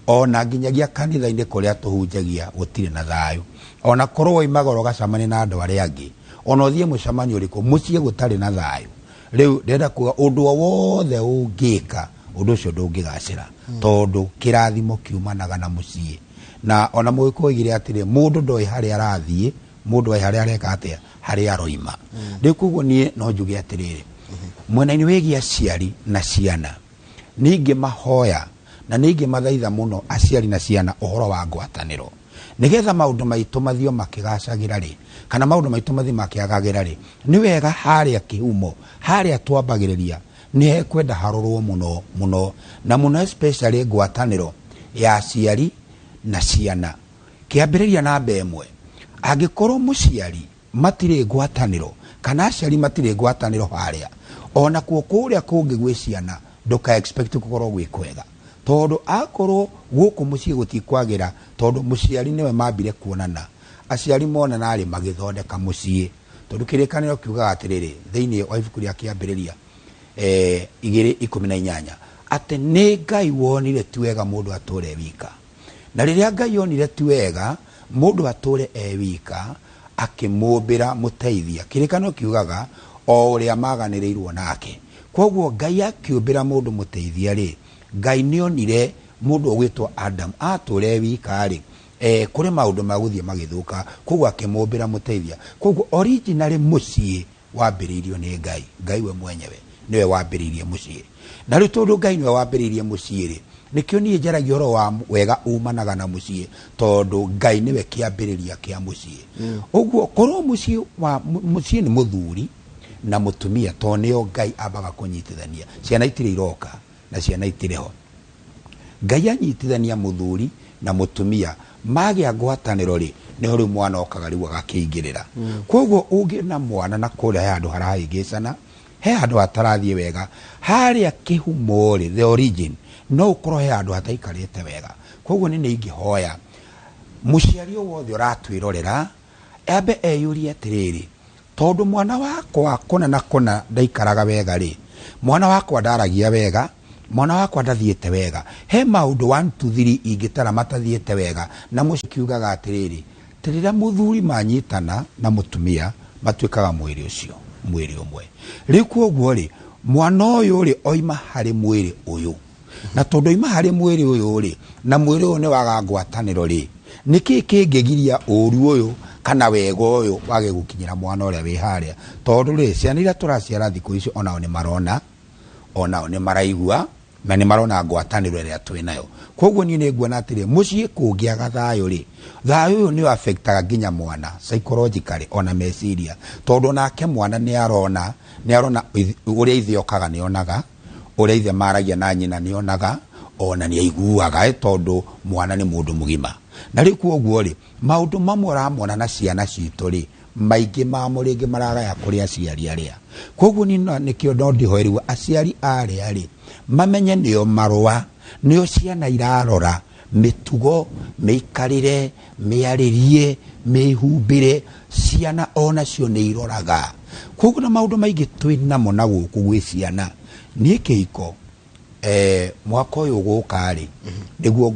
ona nginyagia kanitha-inĩ kũrĩa tũhunjagia gũtirĩ na thayũ. Ona korwo woimagara ũgacemania na andũ arĩa angĩ, ona ũthiĩ mũcemanio ũrĩkũ, mũciĩ gũtarĩ na thayũ, rĩu ndĩrenda kuga ũndũ o wothe ũngĩka, ũndũ ũcio ndũngĩgacĩra, tondũ kĩrathimo kiumanaga na mũciĩ. Na ona mũgĩkũyũ oigire atĩrĩ, mũndũ ndoĩ harĩa arathiĩ, mũndũ oĩ harĩa areka atĩa, harĩa aroima. Rĩu koguo niĩ no njuge atĩrĩrĩ, mwena-inĩ wĩgiĩ aciari na ciana, ningĩ mahoya na ningĩ mathaitha mũno aciari na ciana ũhoro wa ngwatanĩro, nĩgetha maũndũ maitũ mathio makĩgacagĩra rĩ, kana maũndũ maitũ mathiĩ makĩagagĩra rĩ, nĩ wega harĩa kĩhumo, harĩa twambagĩrĩria, nĩ hekwenda harorwo mũno mũno na mũno, especially ngwatanĩro ya aciari na ciana. Kĩambĩrĩria namba ĩmwe, angĩkorwo mũciari matirĩ ngwatanĩro kana aciari matirĩ ngwatanĩro harĩa, ona kuo kũrĩa kũngĩ gwĩ ciana ndũka expect gũkorwo gwĩ kwega, tondũ akorwo gũkũ mũciĩ gũtikwagĩra, tondũ mũciari nĩwe mambire kuonana. Aciari mona narĩ magĩthondeka mũciĩ, tondũ kĩrĩkanĩro kiugaga atĩrĩrĩ thĩinĩ wa ibuku rĩa Kĩambĩrĩria 2:18 atĩ nĩ Ngai wonire ti wega mũndũ atũre wika. Na rĩrĩa Ngai onire ti wega mũndũ atũre e wika, akĩmũmbĩra mũteithia. Kĩrĩkanĩro kiugaga o ũrĩa maganĩrĩirwo nake. Koguo Ngai akĩũmbĩra mũndũ mũteithia rĩ, Ngai nĩonire mũndũ ũgwĩtwo Adam atũre wika rĩ, kũrĩ maũndũ magũthiĩ magĩthũka, koguo akĩmũmbĩra mũteithia. Koguo originally mũciĩ wambĩrĩirio nĩ Ngai. Ngai we mwenyewe nĩwe wambĩrĩirie mũciĩ. Na rĩu tondũ Ngai nĩwe wambĩrĩirie mũciĩ rĩ, nĩkĩo niĩ njaragia ũhoro wa wega umanaga na mũciĩ, tondũ Ngai nĩwe kĩambĩrĩria kĩa mũciĩ. Ũguo korwo mũciĩ wa mũciĩ nĩ mũthuri na mũtumia, tondũ nĩo Ngai ambaga kũnyitithania. Ciana itirĩ iroka na ciana itirĩ ho. Ngai anyitithania mũthuri na mũtumia magĩa ngwatanĩro rĩ, nĩho rĩu mwana okaga rĩu agakĩingĩrĩra. Koguo ũngĩ na mwana na kũrĩa he handũ harahĩngĩcana, he handũ hatarathiĩ wega, harĩa kĩhumo rĩ, the origin, no ũkorwo he handũ hataikarĩte wega. Koguo nĩ ingĩhoya mũciari o wothe ũratwĩrorera ambe eyũrie atĩrĩrĩ, tondũ mwana wakwa kũna na kũna ndaikaraga wega rĩ, mwana wakwa ndaragia wega, mwana wakwa ndathiĩte wega, he maũndũ 1 2 3 ingĩtara matathiĩte wega. Na mũciĩ kiugaga atĩrĩrĩ, atĩ rĩrĩa mũthuri manyitana na mũtumia matuĩkaga mwĩrĩ ũcio, mwĩrĩ ũmwe. Rĩu koguo rĩ, mwana ũyũ rĩ oima harĩ mwĩrĩ ũyũ, na tondũ oima harĩ mwĩrĩ ũyũ rĩ, na mwĩrĩ ũyũ nĩ waga ngwatanĩro rĩ, nĩkĩ kĩngĩgiria ũru ũyũ kana wega ũyũ wage gũkinyĩra mwana ũrĩa wĩ harĩa? Tondũ rĩ, ciana iria tũraciara thikũ ici onao nĩ marona, onao nĩ maraigua, na nĩ marona ngwatanĩro ĩrĩa twĩ nayo. Koguo niĩ nĩ nguona atĩrĩ, mũciĩ kũngĩaga thayũ rĩ, thayũ ũyũ nĩ affectaga nginya mwana psychologically, ona meciria, tondũ nake mwana nĩ arona, nĩ arona ũrĩa ithe okaga, nĩ onaga ũrĩa ithe maragia na nyina, nĩ onaga ona nĩ aiguaga, tondũ mwana nĩ mũndũ mũgima. Na rĩu koguo rĩ, maũndũ mamwe ũramona na ciana citũ rĩ, maingĩ mamo rĩngĩ maragaya kũrĩ aciari arĩa. Koguo niĩ nĩkĩo no ndĩhoe aciari arĩa rĩ, mamenye nĩo marũa, nĩo ciana irarora, mĩtugo, mĩikarĩre, mĩarĩrie, mĩhumbĩre, ciana onacio nĩ iroraga. Koguo na maũndũ maingĩ twĩ namo na gũkũ gwĩ ciana. Niĩ kĩhiko mwaka ũyũ ũgũka rĩ, nĩguo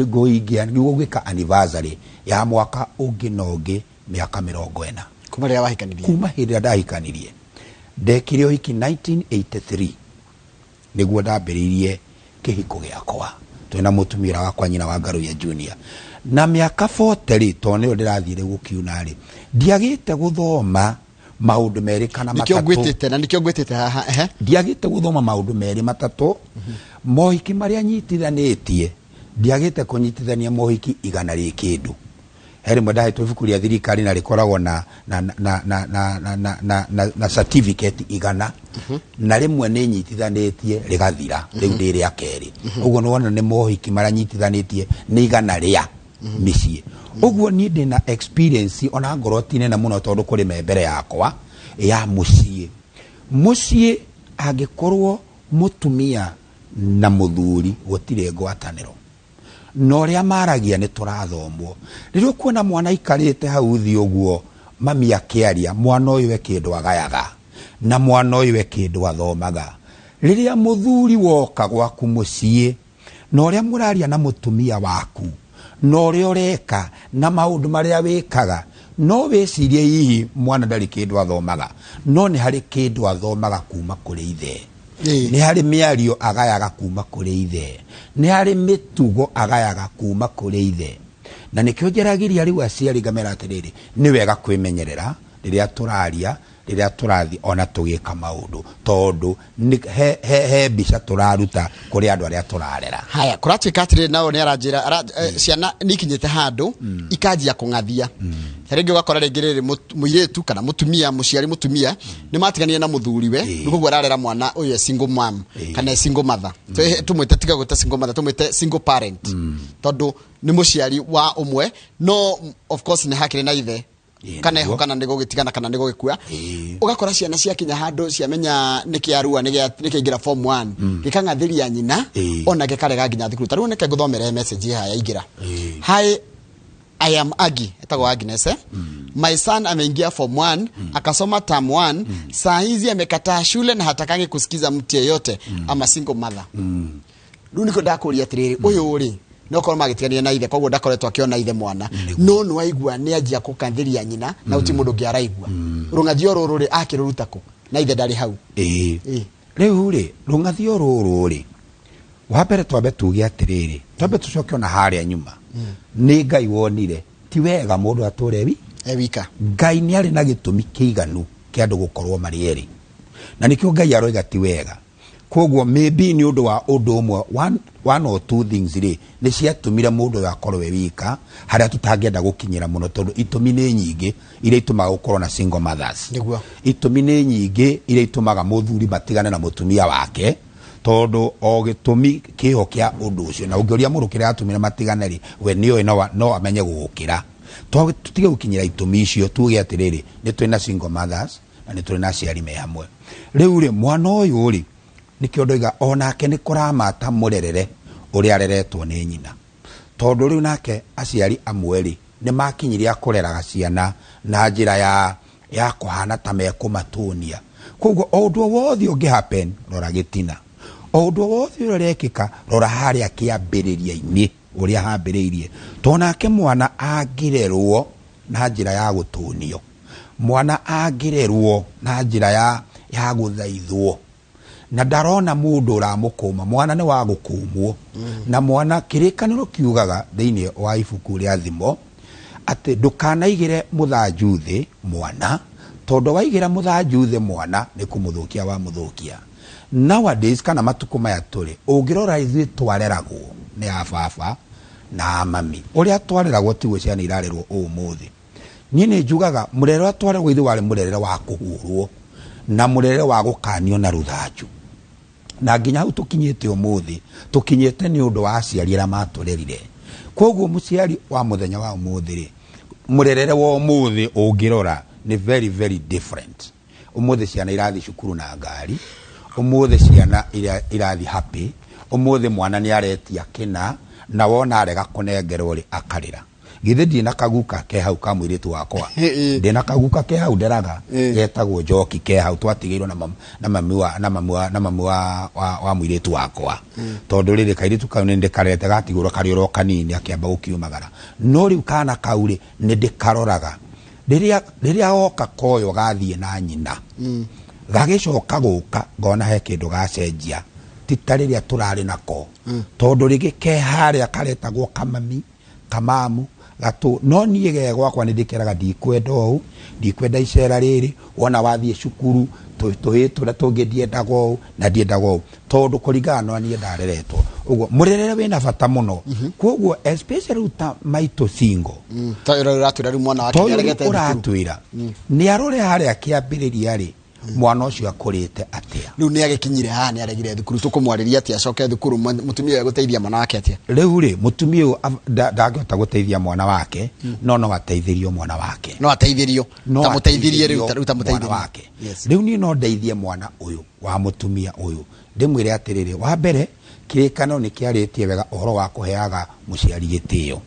ngũingia, nĩguo gwĩka anniversary ya mwaka ũngĩ na ũngĩ mĩaka 40. Kuma rĩrĩa wahikanirie? Kuma hĩndĩ ĩrĩa ndahikanirie. Ndekire ũhiki 1983, nĩguo ndambĩrĩirie kĩhiko gĩakwa twĩna mũtumia wakwa nyina wa Ngaruiya Junior. Na mĩaka 40 rĩ, tondũ nĩyo ndĩrathiĩ rĩu gũkiuna rĩ, ndiagĩte gũthoma maũndũ merĩ kana Nĩkĩo matatũ. ngwĩtĩte, na nĩkĩo ngwĩtĩte haha, ehe. Ndiagĩte gũthoma maũndũ merĩ matatũ, mohiki marĩa nyitithanĩtie, ndiagĩte kũnyitithania mohiki 100 rĩ kĩndũ. He rĩmwe ndahetwo ibuku rĩa thirikari na rĩkoragwo na na na na na na na na na na certificate 100, na rĩmwe nĩ nyitithanĩtie rĩgathira, rĩu rĩ rĩa kerĩ. Ũguo nĩ wona nĩ mohiki marĩa nyitithanĩtie nĩ 100 rĩa mĩciĩ. Ũguo niĩ ndĩna experience, ona ngorwo ti nene mũno, tondũ kũrĩ me mbere yakwa ya mũciĩ. Mũciĩ angĩkorwo mũtumia na mũthuri gũtirĩ ngwatanĩro, na ũrĩa maragia nĩ tũrathomwo. Rĩrĩa ũkuona mwana aikarĩte hau thĩ ũguo mami akĩaria, mwana ũyũ e kĩndũ agayaga, na mwana ũyũ e kĩndũ athomaga. Rĩrĩa mũthuri woka gwaku mũciĩ, na ũrĩa mũraria na mũtumia waku, na ũrĩa ũreka, na maũndũ marĩa wĩkaga, no wĩcirie hihi mwana ndarĩ kĩndũ athomaga, no nĩ harĩ kĩndũ athomaga kuma kũrĩ ithe. Nĩ harĩ mĩario agayaga kuma kũrĩ ithe, nĩ harĩ mĩtugo agayaga kuma kũrĩ ithe. Na nĩkĩo njaragĩria rĩu aciari ngamera atĩrĩrĩ, nĩ wega kwĩmenyerera rĩrĩa tũraria, rĩrĩa tũrathiĩ ona tũgĩka maũndũ, tondũ he, he, he mbica tũraruta kũrĩ andũ arĩa tũrarera. Haya, kũratuĩka atĩrĩrĩ, nao nĩ aranjĩra ciana nĩ ikinyĩte handũ ikanjia kũng'athia. Ta rĩngĩ ũgakora rĩngĩ rĩrĩ mũirĩtu kana mũtumia, mũciari mũtumia nĩ matiganire na mũthuriwe, rĩu koguo ararera mwana ũyũ e single mom kana e single mother. Tũmwĩte, tiga gwĩta single mother, tũmwĩte single parent, tondũ nĩ mũciari wa ũmwe, no of course nĩ hakĩrĩ na ithe kana eho, kana nĩ gũgĩtigana kana nĩ gũgĩkua. Ũgakora ciana ciakinya handũ ciamenya nĩ kĩarua, nĩ kĩaingĩra form 1, gĩkang'athĩria nyina, ona gĩkarega nginya thukuru. Ta rĩu nĩke ngũthomere message haha yaingĩra. Hi. I am Agi, etagwo Agnes, eh? My son ameingia form 1, akasoma term 1, saa hizi amekataa shule na hatakangi kusikiza mtu yeyote. Ama single mother. Rĩu nĩkĩo ndakũria atĩrĩrĩ, ũyũ rĩ, no korwo magĩtigania na ithe, koguo ndakoretwo akĩona ithe mwana, no nĩ waigua nĩ anjia kũkathĩria nyina na gũtirĩ mũndũ ũngĩ araigua. Rũng'athio rũrũ rĩ, akĩrũruta kũ na ithe ndarĩ hau? Ĩĩ, rĩu rĩ, rũng'athio rũrũ rĩ, wa mbere twambe tuge atĩrĩrĩ, twambe tũcoke ona harĩa nyuma, nĩ Ngai wonire ti wega mũndũ atũre wi e wika. Ngai nĩ arĩ na gĩtũmi kĩiganu kĩa andũ gũkorwo marĩ erĩ, na nĩkĩo Ngai aroiga ti wega. Koguo maybe nĩ ũndũ wa ũndũ ũmwe, one or two things rĩ, nĩ ciatũmire mũndũ ũyũ akorwo e wika, harĩa tũtangĩenda gũkinyĩra mũno, tondũ itũmi nĩ nyingĩ iria itũmaga gũkorwo na single mothers. Itũmi nĩ nyingĩ iria itũmaga mũthuri matigane na mũtumia wake, tondũ o gĩtũmi kĩho kĩa ũndũ ũcio, na ũngĩũria mũndũ kĩrĩa atũmire matigane rĩ, we nĩoĩ, no amenye gũgũkĩra. Tũtige gũkinyĩra itũmi icio, tuge atĩrĩrĩ, nĩ tũrĩ na single mothers na nĩ tũrĩ na aciari me hamwe. Rĩu rĩ, mwana ũyũ rĩ, nĩkĩo ndoiga onake nĩ kũramata mũrerere ũrĩa areretwo nĩ nyina, tondũ rĩu nake aciari amwe rĩ, nĩ makinyirie a kũreraga ciana na njĩra ya kũhana ta mekũmatũnia. Koguo o ũndũ o wothe ũngĩ happen, rora gĩtina, o ũndũ o wothe ũrĩa ũrekĩka, rora harĩa kĩambĩrĩria-inĩ ũrĩa hambĩrĩirie, tondũ nake mwana angĩrerwo na njĩra ya gũtũnio, mwana angĩrerwo na njĩra ya gũthaithwo, na ndarona mũndũ ũramũkũma, mwana nĩ wa gũkũmwo. Na mwana, kĩrĩkanĩro kiugaga thĩinĩ wa ibuku rĩa Thimo atĩ ndũkanaigĩre mũthanju thĩ mwana, tondũ waigĩra mũthanju thĩ mwana nĩ kũmũthũkia wamũthũkia. Nowadays, kana matukũ maya tũrĩ, ũngĩrora ithuĩ twareragwo nĩ ababa na amami, ũrĩa twareragwo tiguo ciana irarerwo ũmũthĩ. Niĩ nĩ njugaga mũrerere ũrĩa twareragwo ithuĩ warĩ mũrerere wa kũhũrwo na mũrerere wa gũkanio na rũthanju, na nginya hau tũkinyĩte ũmũthĩ tũkinyĩte nĩ ũndũ wa aciari arĩa matũrerire. Koguo mũciari wa mũthenya wa ũmũthĩ rĩ, mũrerere wa ũmũthĩ ũngĩrora nĩ very very different. Ũmũthĩ ciana irathiĩ cukuru na ngari, ũmũthĩ ciana irathiĩ happy, ũmũthĩ mwana nĩ aretia kĩna, na wona arega kũnengerwo rĩ, akarĩra. Githĩ ndirĩ na kaguka ke hau ka mũirĩtu wakwa, ndĩ na kaguka ke hau nderaga getagwo Njoki, ke hau twatigĩirwo na na mami wa na mami wa na mami wa wa, wa mũirĩtu wakwa, tondũ rĩrĩ kairĩtu kau nĩ ndĩkarete gatigũrwo karĩ oro kanini akĩamba gũkiumagara, no rĩu kana kau rĩ, nĩ ndĩkaroraga rĩrĩa oka koyo gathiĩ na nyina, gagĩcoka gũka ngona he kĩndũ gacenjia, ti ta rĩrĩa tũrarĩ nako, tondũ rĩngĩ ke harĩa karetagwo kamami kamamu gatũ, no niĩ ge gwakwa nĩ ndĩkeraga ndikwenda ũũ, ndikwenda icera rĩrĩ, wona wathiĩ cukuru tũhĩ tũrĩa tũngĩ ndiendaga ũũ na ndiendaga ũũ, tondũ kũringana na niĩ ndareretwo ũguo. Mũrerere wĩna bata mũno. Koguo especially rĩu ta maitũ single, Ta ũrĩa ũratwĩra rĩu mwana wake tondũ nĩaregete thukuru. Ũratwĩra nĩ arore harĩa kĩambĩrĩria rĩ, mwana ũcio akũrĩte atĩa? Rĩu nĩ agĩkinyire haha, nĩ aregire thukuru, tũkũmwarĩria atĩa acoke thukuru? Mũtumia ũyũ egũteithia mwana wake atĩa? Rĩu rĩ, mũtumia ũyũ ndangĩhota gũteithia mwana wake, no ateithĩrio mwana wake. No ateithĩrio. No Ta mũteithĩrie rĩu, ateithĩrio rĩu ta mwana mũteithĩrie. wake. Rĩu niĩ no ndeithie mwana ũyũ wa mũtumia ũyũ, ndĩmwĩre atĩrĩrĩ, wa mbere, kĩrĩkanĩro nĩ kĩarĩtie wega ũhoro wa kũheaga mũciari gĩtĩo,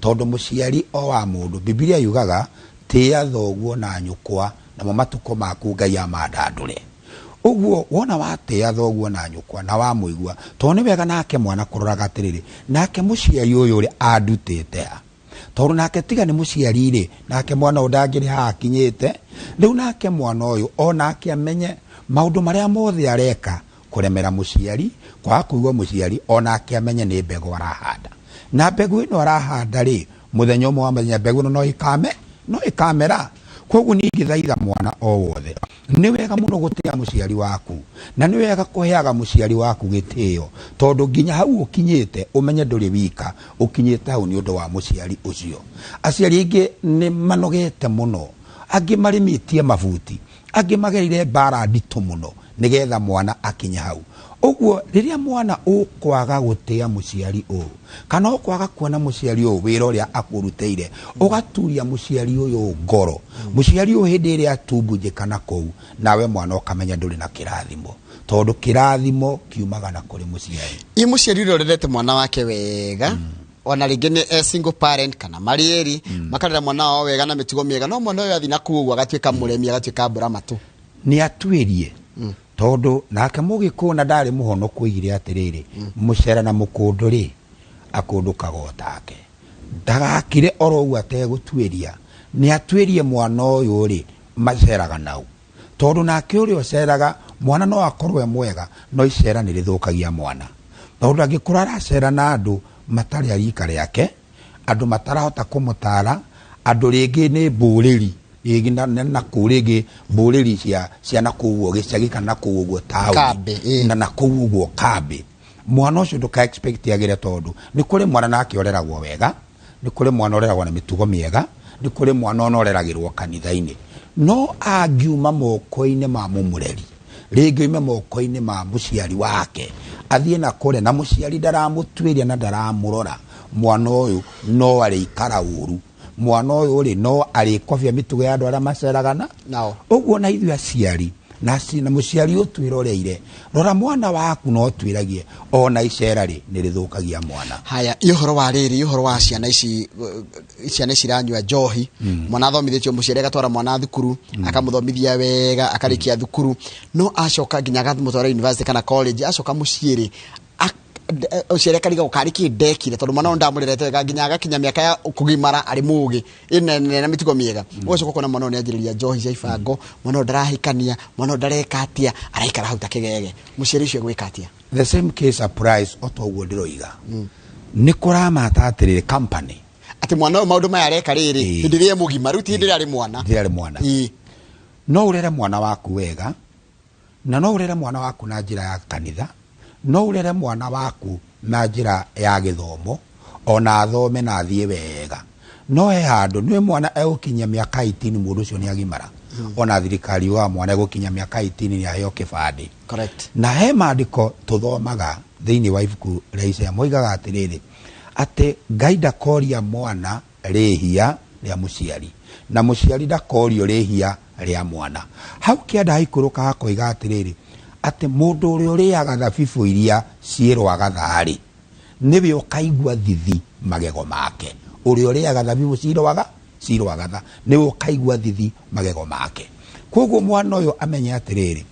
tondũ mũciari o wa mũndũ, Bibilia yugaga tĩĩa thoguo na nyũkwa, namo matukũ maku Ngai amandandũre. Ũguo wona watĩĩa thoguo na nyũkwa na wamũigua, tondũ nĩ wega nake mwana kũroraga atĩrĩrĩ, nake mũciari ũyũ rĩ, andutĩte ha? Tondũ nake tiga nĩ mũciari rĩ, nake mwana ũyũ ndangĩrĩ haha akinyĩte rĩu. Nake mwana ũyũ onake amenye maũndũ marĩa mothe areka, kũremera mũciari, kwaga kũigua mũciari, onake amenye nĩ mbegũ arahanda, na mbegũ ĩno arahanda rĩ, mũthenya ũmwe wa mũthenya mbegũ ĩno no ĩkame, no ĩkamera. Koguo niĩ ingĩthaitha mwana o wothe, nĩ wega mũno gũtĩa mũciari waku, na nĩ wega kũheaga mũciari waku gĩtĩo, tondũ nginya hau ũkinyĩte, ũmenye ndũrĩ wika, ũkinyĩte hau nĩ ũndũ wa mũciari ũcio. Aciari aingĩ nĩ manogete mũno, angĩ marĩmĩtie mabuti, angĩ magereire mbara nditũ mũno nĩgetha mwana akinye hau. Ũguo rĩrĩa mwana ũkwaga gũtĩa mũciari ũyũ, kana ũkwaga kuona mũciari ũyũ wĩra ũrĩa akũrutĩire, ũgaturia mũciari ũyũ ngoro, mũciari ũyũ hĩndĩ ĩrĩa atumbunjĩka na kũu, nawe mwana ũkamenya ndũrĩ na kĩrathimo, tondũ kĩrathimo kiumaga na kũrĩ mũciari. Ĩ mũciari ũrĩa ũrerete mwana wake wega. Ona rĩngĩ nĩ e single parent kana marĩ erĩ, makarera mwana wao wega na mĩtugo mĩega, no mwana ũyũ athiĩ na kũu ũguo agatuĩka mũremi, agatuĩka mbũra matũ. Nĩ atuĩrie, tondũ nake mũgĩkũyũ na ndarĩ mũhonoku oigire atĩrĩrĩ, mũcera na mũkũndũ rĩ akũndũkaga o take, ndagakire oro ũguo ategũtuĩria. Nĩ atuĩrie mwana ũyũ rĩ maceraga nau, tondũ nake ũrĩa ũceraga mwana no akorwo e mwega, no icera nĩ rĩthũkagia mwana, tondũ angĩkorwo aracera na andũ matarĩ a rika rĩake, andũ matarahota kũmũtara, andũ rĩngĩ nĩ mbũrĩri rĩngĩ na kũu rĩngĩ mbũrĩri cia na kũu ũguo gĩcagi kana na kũu ũguo taũni na kũu ũguo kambĩ, mwana ũcio ndũka expect agĩre, tondũ nĩ kũrĩ mwana nake ũreragwo wega, nĩ kũrĩ mwana ũreragwo na mĩtugo mĩega, nĩ kũrĩ mwana ona ũreragĩrwo kanitha-inĩ, no angiuma moko-inĩ ma mũmũreri, rĩngĩ oime moko-inĩ ma mũciari wake athiĩ na kũrĩa, na mũciari ndaramũtuĩria na ndaramũrora, mwana ũyũ no arĩikara ũru, mwana ũyũ rĩ no arĩkobia mĩtugo ya andũ arĩa maceragana nao. Ũguo na ithuĩ aciari na mũciari ũtwĩroreire, rora mwana waku no twĩragie ona icera rĩ nĩ rĩthũkagia mwana. Haya, ĩ ũhoro wa rĩrĩ, ũhoro wa ciana ici, ciana ici iranyua njohi, mwana athomithĩtio, mũciari agatwara mwana thukuru, akamũthomithia wega, akarĩkia thukuru, no acoka nginya akamũtwara university kana college, acoka mũciĩ rĩ ũciari akarigagwo karĩ kĩ ndekire, tondũ mwana ũyũ ndamũrerete wega nginya agakinya mĩaka ya kũgimara arĩ mũgĩ ĩnene na mĩtugo mĩega. Ũgacoka ũkona mwana ũyũ nĩ anjĩrĩria njohi cia ibango, mwana ũyũ ndarahikania, mwana ũyũ ndareka atĩa, araikara hau ta kĩgege. Mũciari ũcio egwĩka atĩa? The same case applies o ta ũguo ndĩroiga. Nĩ kũramata atĩrĩrĩ company atĩ mwana ũyũ maũndũ maya areka rĩrĩ hĩndĩ ĩrĩa e mũgima, rĩu ti hĩndĩ ĩrĩa arĩ mwana. Hĩndĩ ĩrĩa arĩ mwana. No ũrere mwana waku wega, na no ũrere mwana waku na njĩra ya kanitha, no ũrere mwana waku na njĩra ya gĩthomo, ona athome na athiĩ wega, no he handũ nĩ mwana egũkinyia mĩaka 18 mũndũ ũcio nĩ agimara. Ona thirikari wa mwana egũkinyia mĩaka 18 nĩ aheo kĩbandĩ. Correct. Na he maandĩko tũthomaga thĩinĩ wa ibuku rĩa Isaia moigaga atĩrĩrĩ, atĩ Ngai ndakoria mwana rĩhia rĩa mũciari, na mũciari ndakorio rĩhia rĩa mwana. Hau kĩanda haikũrũka hakoiga atĩrĩrĩ, atĩ mũndũ ũrĩa ũrĩaga thabibũ iria ciĩrwaga tharĩ nĩwe ũkaigua thithi magego make. Ũrĩa ũrĩaga thabibũ cirwaga tha nĩwe ũkaigua thithi magego make. Koguo mwana ũyũ amenye atĩrĩrĩ,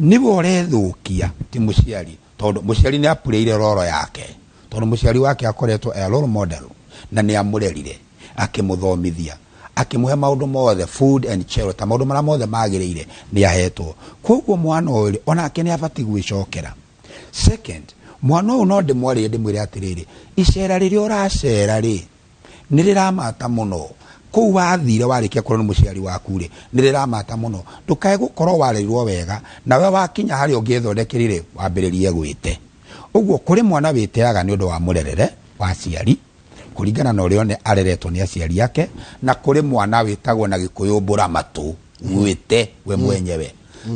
nĩwe ũrethũkia ti mũciari, tondũ mũciari nĩ apurĩire roro yake, tondũ mũciari wake akoretwo e role model na nĩ amũrerire, akĩmũthomithia, akĩmũhe maũndũ mothe, food and shelter, maũndũ marĩa mothe magĩrĩire nĩ ahetwo. Koguo mwana ũyũ onake nĩ abatiĩ gwĩcokera. Second, mwana ũyũ no ndĩmwarĩrie ndĩmwĩre atĩrĩrĩ, icera rĩrĩa ũracera rĩ nĩ rĩramata mũno, kũu wathire warĩkia kũrwo nĩ mũciari waku rĩ nĩ rĩramata mũno, ndũkae gũkorwo warerirwo wega, nawe wakinya harĩa ũngĩthondekerire wambĩrĩrie gwĩte. Ũguo kũrĩ mwana wĩteaga nĩ ũndũ wa mũrerere wa aciari kũringana na ũrĩa areretwo nĩ aciari ake, na kũrĩ mwana wĩtagwo na Gĩkũyũ mbũra matũ, gwĩte we mwenyewe,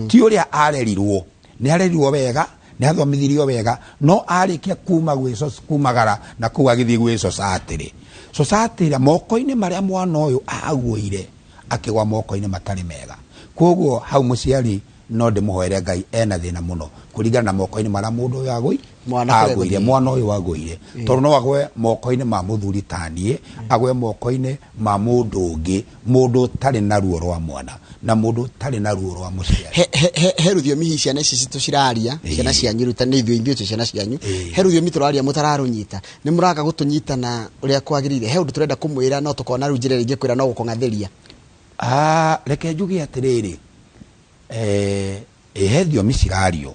ti ũrĩa arerirwo, nĩ arerirwo wega, nĩ athomithirio wega, no arĩkia kuma gwĩ kumagara na kũu agĩthiĩ gwĩ society. Society moko-inĩ marĩa mwana ũyũ agũire akĩgwa moko-inĩ matarĩ mega. Koguo hau mũciari no ndĩmũhoere Ngai ena thĩna mũno kũringana na moko-inĩ marĩa mũndũ ũyũ agũire, mwana ũyũ agũire, tondũ no agwe moko-inĩ ma mũthuri ta niĩ, agwe moko-inĩ ma mũndũ ũngĩ, mũndũ ũtarĩ na ruo rwa mwana na mũndũ ũtarĩ na ruo rwa mũciari. He rũthiomi hihi ciana ici citũ ciraria, ciana cianyu rĩu ta nĩ ithuĩ twĩ ciana cianyu, he rũthiomi tũraria mũtararũnyita, nĩ mũraga gũtũnyita na ũrĩa kwagĩrĩire, he ũndũ tũrenda kũmwĩra no tũkona rĩu njĩra ĩrĩa ingĩkwĩra no gũkũng'athĩria. Reke njuge atĩrĩrĩ, he thiomi cirario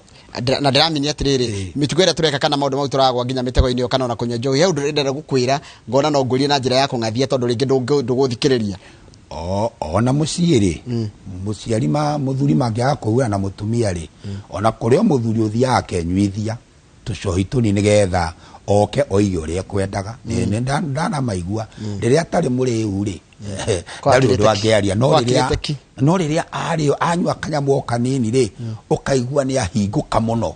na ndĩramenya atĩrĩrĩ, mĩtugo ĩrĩa tũreka kana maũndũ mau tũragwa nginya mĩtego-inĩ ĩyo kana ona kũnyua njohi, he ũndũ ndĩrenda gũkwĩra ngona no ngũrie na njĩra ya kũng'athia tondũ rĩngĩ ndũgũthikĩrĩria. Ona mũciĩ rĩ, mũciari mũthuri mangĩaga kũiguana na mũtumia rĩ, ona kũrĩ o mũthuri ũthiaga akenyuithia tũcohi tũnini nĩgetha oke oige ũrĩa ekwendaga. Nĩ ndanamaigua rĩrĩa atarĩ mũrĩu rĩ, ndarĩ ũndũ angĩaria, no rĩrĩa arĩo anyua kanyamũ o kanini rĩ, ũkaigua nĩ ahingũka mũno.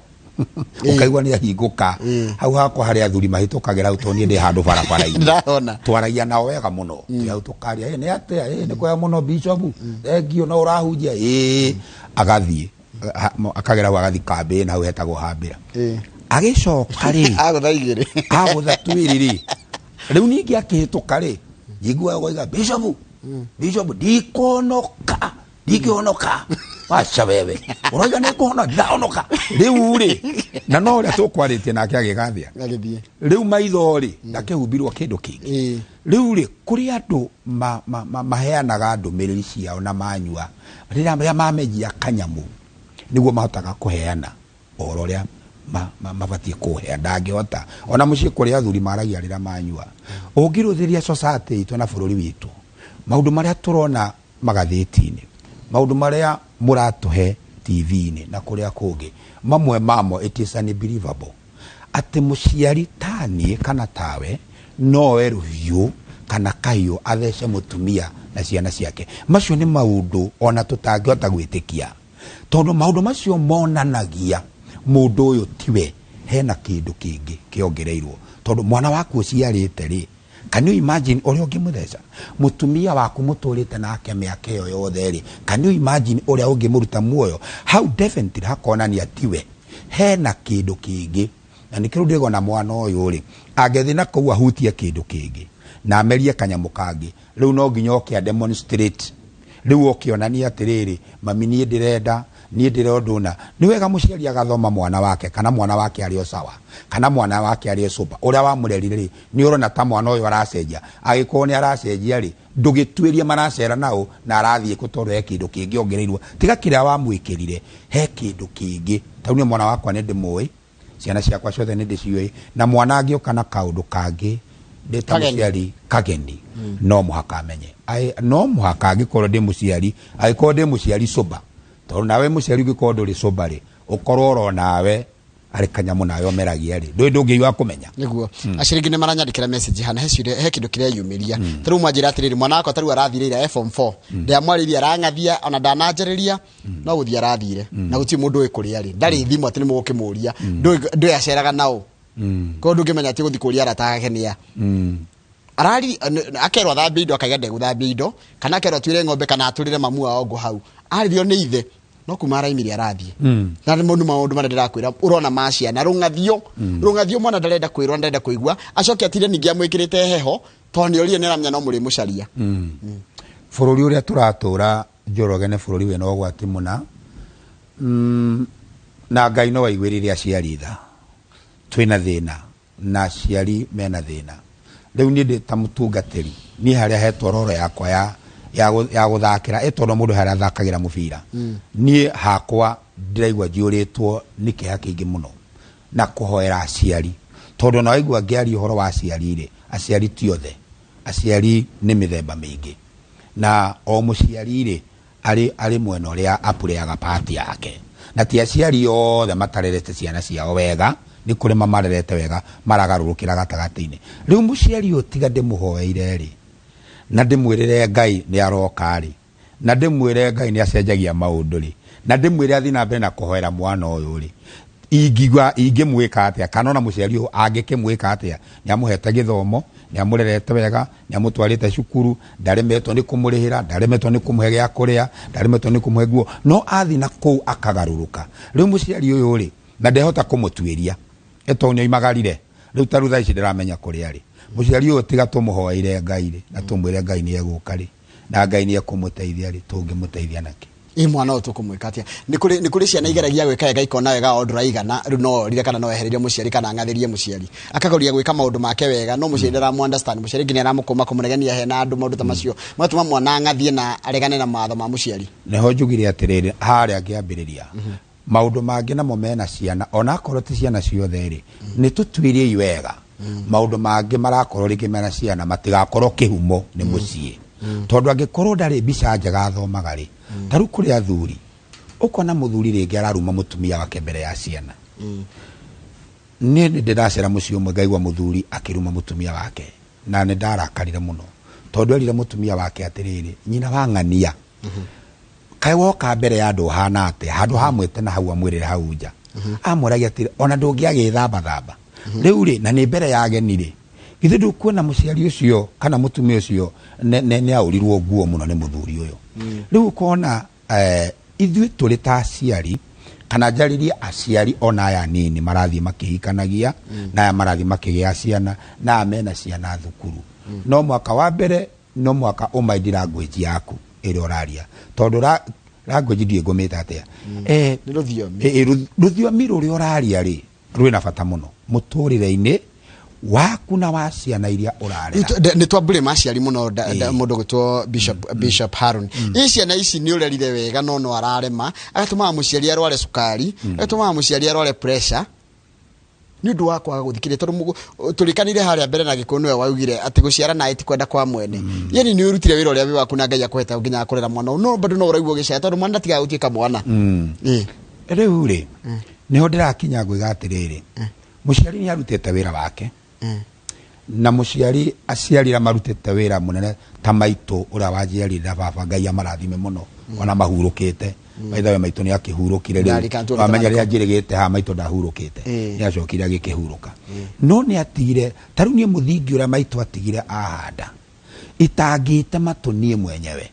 Ũkaigua nĩ ahingũka. Hau hakwa harĩa athuri mahĩtũkagĩra hau tondũ niĩ ndĩ handũ barabara-inĩ, twaragia nao wega mũno, twĩ hau tũkaria, nĩ atĩa, nĩ kwega mũno bishop, thengio no ũrahunjia, ĩĩ, agathiĩ akagera hau agathiĩ kambĩ na hau hetagwo hambĩra. Agĩcoka rĩ, agũtha igĩrĩ, agũtha twĩrĩ rĩ, rĩu ningĩ akĩhĩtũka rĩ, njiguaga goiga, "Bishop, bishop, ndikonoka, ndingĩhonoka." Waca, wewe ũroiga nĩ kũhonoka, ndirahonoka rĩu rĩ. Na no ũrĩa tũkwarĩtie nake agĩgathĩa. Agĩthiĩ. Rĩu maitho rĩ, ndakĩhumbirwo kĩndũ kĩngĩ. Rĩu rĩ, kũrĩ andũ maheanaga ndũmĩrĩri ciao na manyua rĩrĩa rĩrĩa mamejia kanyamũ nĩguo mahotaga kũheana ũhoro ũrĩa mabatiĩ kũhea. Ndangĩhota ona mũciĩ kũrĩ athuri maragia rĩrĩa manyua. Ũngĩrũthĩria society itũ na bũrũri witũ, maũndũ marĩa tũrona magathĩti-inĩ, maũndũ marĩa mũratũhe TV-inĩ na kũrĩa kũngĩ, mamwe mamo it is unbelievable atĩ mũciari taniĩ kana tawe noe rũhiũ kana kahiũ athece mũtumia na ciana ciake. Macio nĩ maũndũ ona tũtangĩhota gwĩtĩkia, tondũ maũndũ macio monanagia mũndũ ũyũ tiwe, hena kĩndũ kĩngĩ kĩongereirwo. Tondũ mwana waku ũciarĩte rĩ, can you imagine ũrĩa ũngĩmũtheca? Mũtumia waku mũtũrĩte nake mĩaka ĩyo yothe rĩ, can you imagine ũrĩa ũngĩmũruta muoyo hau? Definitely hakonania tiwe, hena kĩndũ kĩngĩ. Na nĩkĩo rĩu ndĩrona mwana ũyũ rĩ, angĩthiĩ na kũu ahutie kĩndũ kĩngĩ na amerie kanyamũ kangĩ, rĩu no nginya oke a demonstrate, rĩu ũkĩonania atĩrĩrĩ, "Mami, niĩ ndĩrenda, niĩ ndĩrenda ũna." Nĩ wega mũciari agathoma mwana wake, kana mwana wake arĩ o sawa, kana mwana wake arĩ o sober. Ũrĩa wamũrerire rĩ, nĩ ũrona ta mwana ũyũ aracenjia? Angĩkorwo nĩ aracenjia rĩ, ndũgĩtuĩrie maracera nao na arathiĩ kũ, tondũ he kĩndũ kĩngĩ ongereirwo tiga kĩrĩa wamwĩkĩrire, he kĩndũ kĩngĩ. Tau nĩ mwana wakwa nĩ ndĩmũĩ, ciana ciakwa ciothe nĩ ndĩciũĩ, na mwana angĩũka na kaũndũ kangĩ ndĩ ta Kageni. mũciari kageni, no mũhaka amenye. No mũhaka angĩkorwo ndĩ mũciari, angĩkorwo ndĩ mũciari sober, tondũ nawe mũciari ũngĩkorwo ndũrĩ sober rĩ, ũkorwo oro nawe arĩ kanyamũ nawe ũmeragia rĩ, ndũĩ ndũngĩigua kũmenya. Niguo aciringi nĩ maranyandĩkĩra message hana he ciũria, he kĩndũ kĩreyumĩria. Ta rĩu mwanjĩra atĩrĩrĩ, mwana wakwa ta rĩu arathire ira e form 4, ndĩamwarĩirie, arang'athia, ona ndananjarĩria, no gũthiĩ arathire na gũtirĩ mũndũ ũĩ kũrĩa rĩ, ndarĩ thimũ atĩ nĩ mũgũkĩmũria, ndũĩ aceraga nao, koguo ndũngĩmenya atĩ gũthiĩ kũria arata ake nĩa. Arari akerwo athambie indo, akaiga ndegũthambia indo, kana akerwo atuĩre ng'ombe kana atũrĩre mamu wao ngũ hau. Arĩrio nĩ ithe no kuma araimire arathiĩ. Na nĩ maũndũ marĩa ndĩrakwĩra ũrona ma ciana rũng'athio, rũng'athio, mwana ndarenda kwĩrwo, ndarenda kũigua, acoke atire ningĩ amwĩkĩrĩte heho, tondũ nĩ orire nĩ aramenya no mũrĩmũcaria. Bũrũri ũrĩa tũratũra, Njoroge, nĩ bũrũri wĩna ũgwati mũna. Na Ngai no aiguĩrĩre aciari tha. Twĩna thĩna na aciari mena thĩna. Rĩu niĩ ndĩ ta mũtungatĩri, niĩ harĩa hetwo roro yakwa ya gũthakĩra, ĩ tondũ mũndũ harĩa athakagĩra mũbira, niĩ hakwa ndĩraigua njiyũrĩtwo nĩ kĩeha kĩingĩ mũno na kũhoera aciari, tondũ ona waigua ngĩaria ũhoro wa aciari rĩ, aciari ti othe, aciari nĩ mĩthemba mĩingĩ, na o mũciari rĩ arĩ mwena ũrĩa apũrĩaga pati yake, na ti aciari othe matarerete ciana ciao wega. Nĩ kũrĩ mamarerete wega, maragarũrũkĩra gatagatĩ-inĩ. Rĩu mũciari ũyũ, tiga ndĩmũhoeire rĩ, na ndĩmwĩrĩre Ngai nĩ aroka rĩ, na ndĩmwĩre Ngai nĩ acenjagia maũndũ rĩ, na ndĩmwĩre athiĩ na mbere na kũhoera mwana ũyũ rĩ, ingiuga ingĩmwĩka atĩa? Kana ona mũciari ũyũ angĩkĩmwĩka atĩa? Nĩ amũhete gĩthomo, nĩ amũrerete wega, nĩ amũtwarĩte cukuru, ndaremetwo nĩ kũmũrĩhĩra, ndaremetwo nĩ kũmũhe gĩa kũrĩa, ndaremetwo nĩ kũmũhe nguo, no athiĩ na kũu akagarũrũka. Rĩu mũciari ũyũ rĩ, na ndehota kũmũtuĩria ĩ tondũ nĩ oimagarire. Rĩu ta rĩu thaa ici ndĩramenya kũrĩa rĩ mũciari ũyũ, tiga tũmũhoeire Ngai rĩ, na tũmwĩre Ngai nĩ egũka rĩ, na Ngai nĩ ekũmũteithia rĩ, tũngĩmũteithia nakĩ? Ĩ mwana ũyũ tũkũmwĩka atĩa? Nĩ kũrĩ ciana igeragia gwĩka wega ikona wega o ndũraigana, rĩu no orire kana no ehererie mũciari kana ang'athĩrie mũciari, akageria gwĩka maũndũ make wega no mũciari ndaramu understand, mũciari nginya aramũkũma kũmũregenia hena andũ, maũndũ ta macio magatũma mwana ang'athie na aregane na mawatho ma mũciari. Nĩho njugire atĩrĩrĩ, harĩa ngĩambĩrĩria maũndũ mangĩ namo mena ciana, onakorwo ti ciana ciothe rĩ, nĩ tũtuĩriei wega maũndũ mangĩ marakorwo rĩngĩ mena ciana matigakorwo kĩhumo nĩ mũciĩ, tondũ angĩkorwo ndarĩ mbica njega athomaga rĩ, ta rĩu kũrĩ athuri ũkona mũthuri rĩngĩ araruma mũtumia wake mbere ya ciana. Niĩ nĩ ndĩracera mũciĩ ũmwe ngaigua mũthuri akĩruma mũtumia wake, na nĩ ndarakarire mũno, tondũ erire mũtumia wake atĩrĩrĩ, "Nyina wa ng'ania, kaĩ woka mbere ya andũ ũhana atĩa?" Handũ hamwĩte na hau amwĩrĩre hau nja, amũragia atĩrĩ, "Ona ndũngĩagĩthambathamba rĩu rĩ, na nĩ mbere ya ageni rĩ, githĩ ndũkuona mũciari ũcio kana mũtumia ũcio nĩ aũrirwo nguo mũno nĩ mũthuri ũyũ?" Rĩu ũkona ithuĩ tũrĩ ta aciari Kana njarĩrie aciari ona aya nini marathiĩ makĩhikanagia, na aya marathiĩ makĩgĩa ciana, na aya mena ciana thukuru. No mwaka wa mbere, no mwaka ũmaindi language yaku ĩrĩa ũraria, tondũ language ndiĩ ngũmĩte atĩa. Nĩ rũthiomi. Rũthiomi rũrĩa ũraria rĩ rwĩna bata mũno mũtũrĩre-inĩ waku na wa ciana iria ũrarera. Nĩ twambure maciari mũno, mũndũ gwĩtwo Bishop Haron. Ĩ ciana ici nĩ ũrerire wega no no ararema, agatũmaga mũciari arware cukari, agatũmaga mũciari arware pressure nĩ ũndũ wa kwaga gũthikĩrĩria, tondũ tũrĩkanire harĩa mbere na Gĩkũyũ nĩwe waugire atĩ gũciara naĩ ti kwenda kwa mwene. Yani nĩ ũrutire wĩra ũrĩa wĩ waku na Ngai akũhete nginya kũrera mwana, no bado no ũraigua ũgĩcaya tondũ mwana ndatigaga gũtuĩka mwana. Rĩu rĩ nĩho ndĩrakinya ngwĩga atĩrĩrĩ, mũciari nĩ arutĩte wĩra wake, na mũciari aciari arĩa marutĩte wĩra mũnene ta maitũ ũrĩa wanjiarire na baba, Ngai amarathime mũno, ona mahurũkĩte. By the way, maitũ nĩ akĩhurũkire rĩu, wamenya rĩrĩa njĩrĩgĩte haha maitũ ndahurũkĩte, nĩ acokire agĩkĩhurũka, no nĩ atigire ta rĩu niĩ mũthingi ũrĩa maitũ atigire ahanda itangĩte matũ niĩ mwenyewe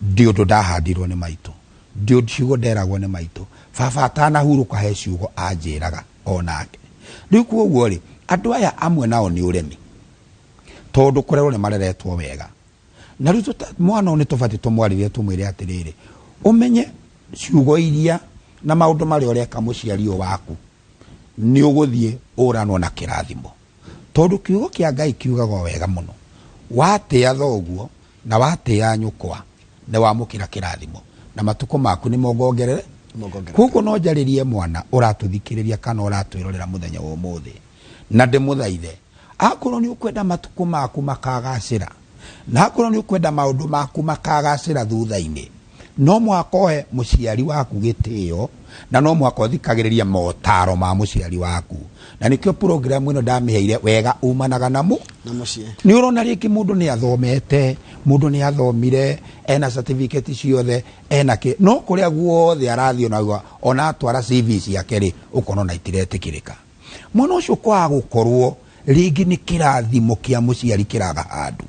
ndi ũndũ ndahandirwo nĩ maitũ, ndi ũndũ ciugo nderagwo nĩ maitũ, baba atanahurũka he ciugo anjĩraga onake. Rĩu koguo rĩ andũ aya amwe nao nĩ ũremi, tondũ kũrerwo nĩ mareretwo wega, na rĩu mwana ũyũ nĩ tũbatiĩ tũmwarĩrie tũmwĩre atĩrĩrĩ, ũmenye ciugo iria na maũndũ marĩa ũreka mũciari ũyũ waku nĩ ũgũthiĩ ũranwo na kĩrathimo, tondũ kiugo kĩa Ngai kiugaga wega mũno, watĩa thoguo na watĩa nyũkwa nĩ wamũkĩra kĩrathimo na matukũ maku nĩ mongongerere. Koguo no njarĩrie mwana ũratũthikĩrĩria kana ũratwĩrorera mũthenya wa ũmũthĩ, na ndĩmũthaithe akorwo nĩ ũkwenda matukũ maku makagacĩra, na akorwo nĩ ũkwenda maũndũ maku makagacĩra thutha-inĩ, no mũhaka ũhe mũciari waku gĩtĩo, na no mũhaka ũthikagĩrĩrie motaro ma mũciari waku. Na nĩkĩo program ĩno ndamĩheire wega umanaga na mũciĩ. Nĩ ũrona rĩngĩ mũndũ nĩ athomete, mũndũ nĩ athomire, ena certificate ciothe, ena kĩ, no kũrĩa guothe arathiĩ onaguo ona atwara CV ciake rĩ ũkona ona itiretĩkĩrĩka. Mwana ũcio kwaga gũkorwo rĩngĩ nĩ kĩrathimo kĩa mũciari kĩraga handũ,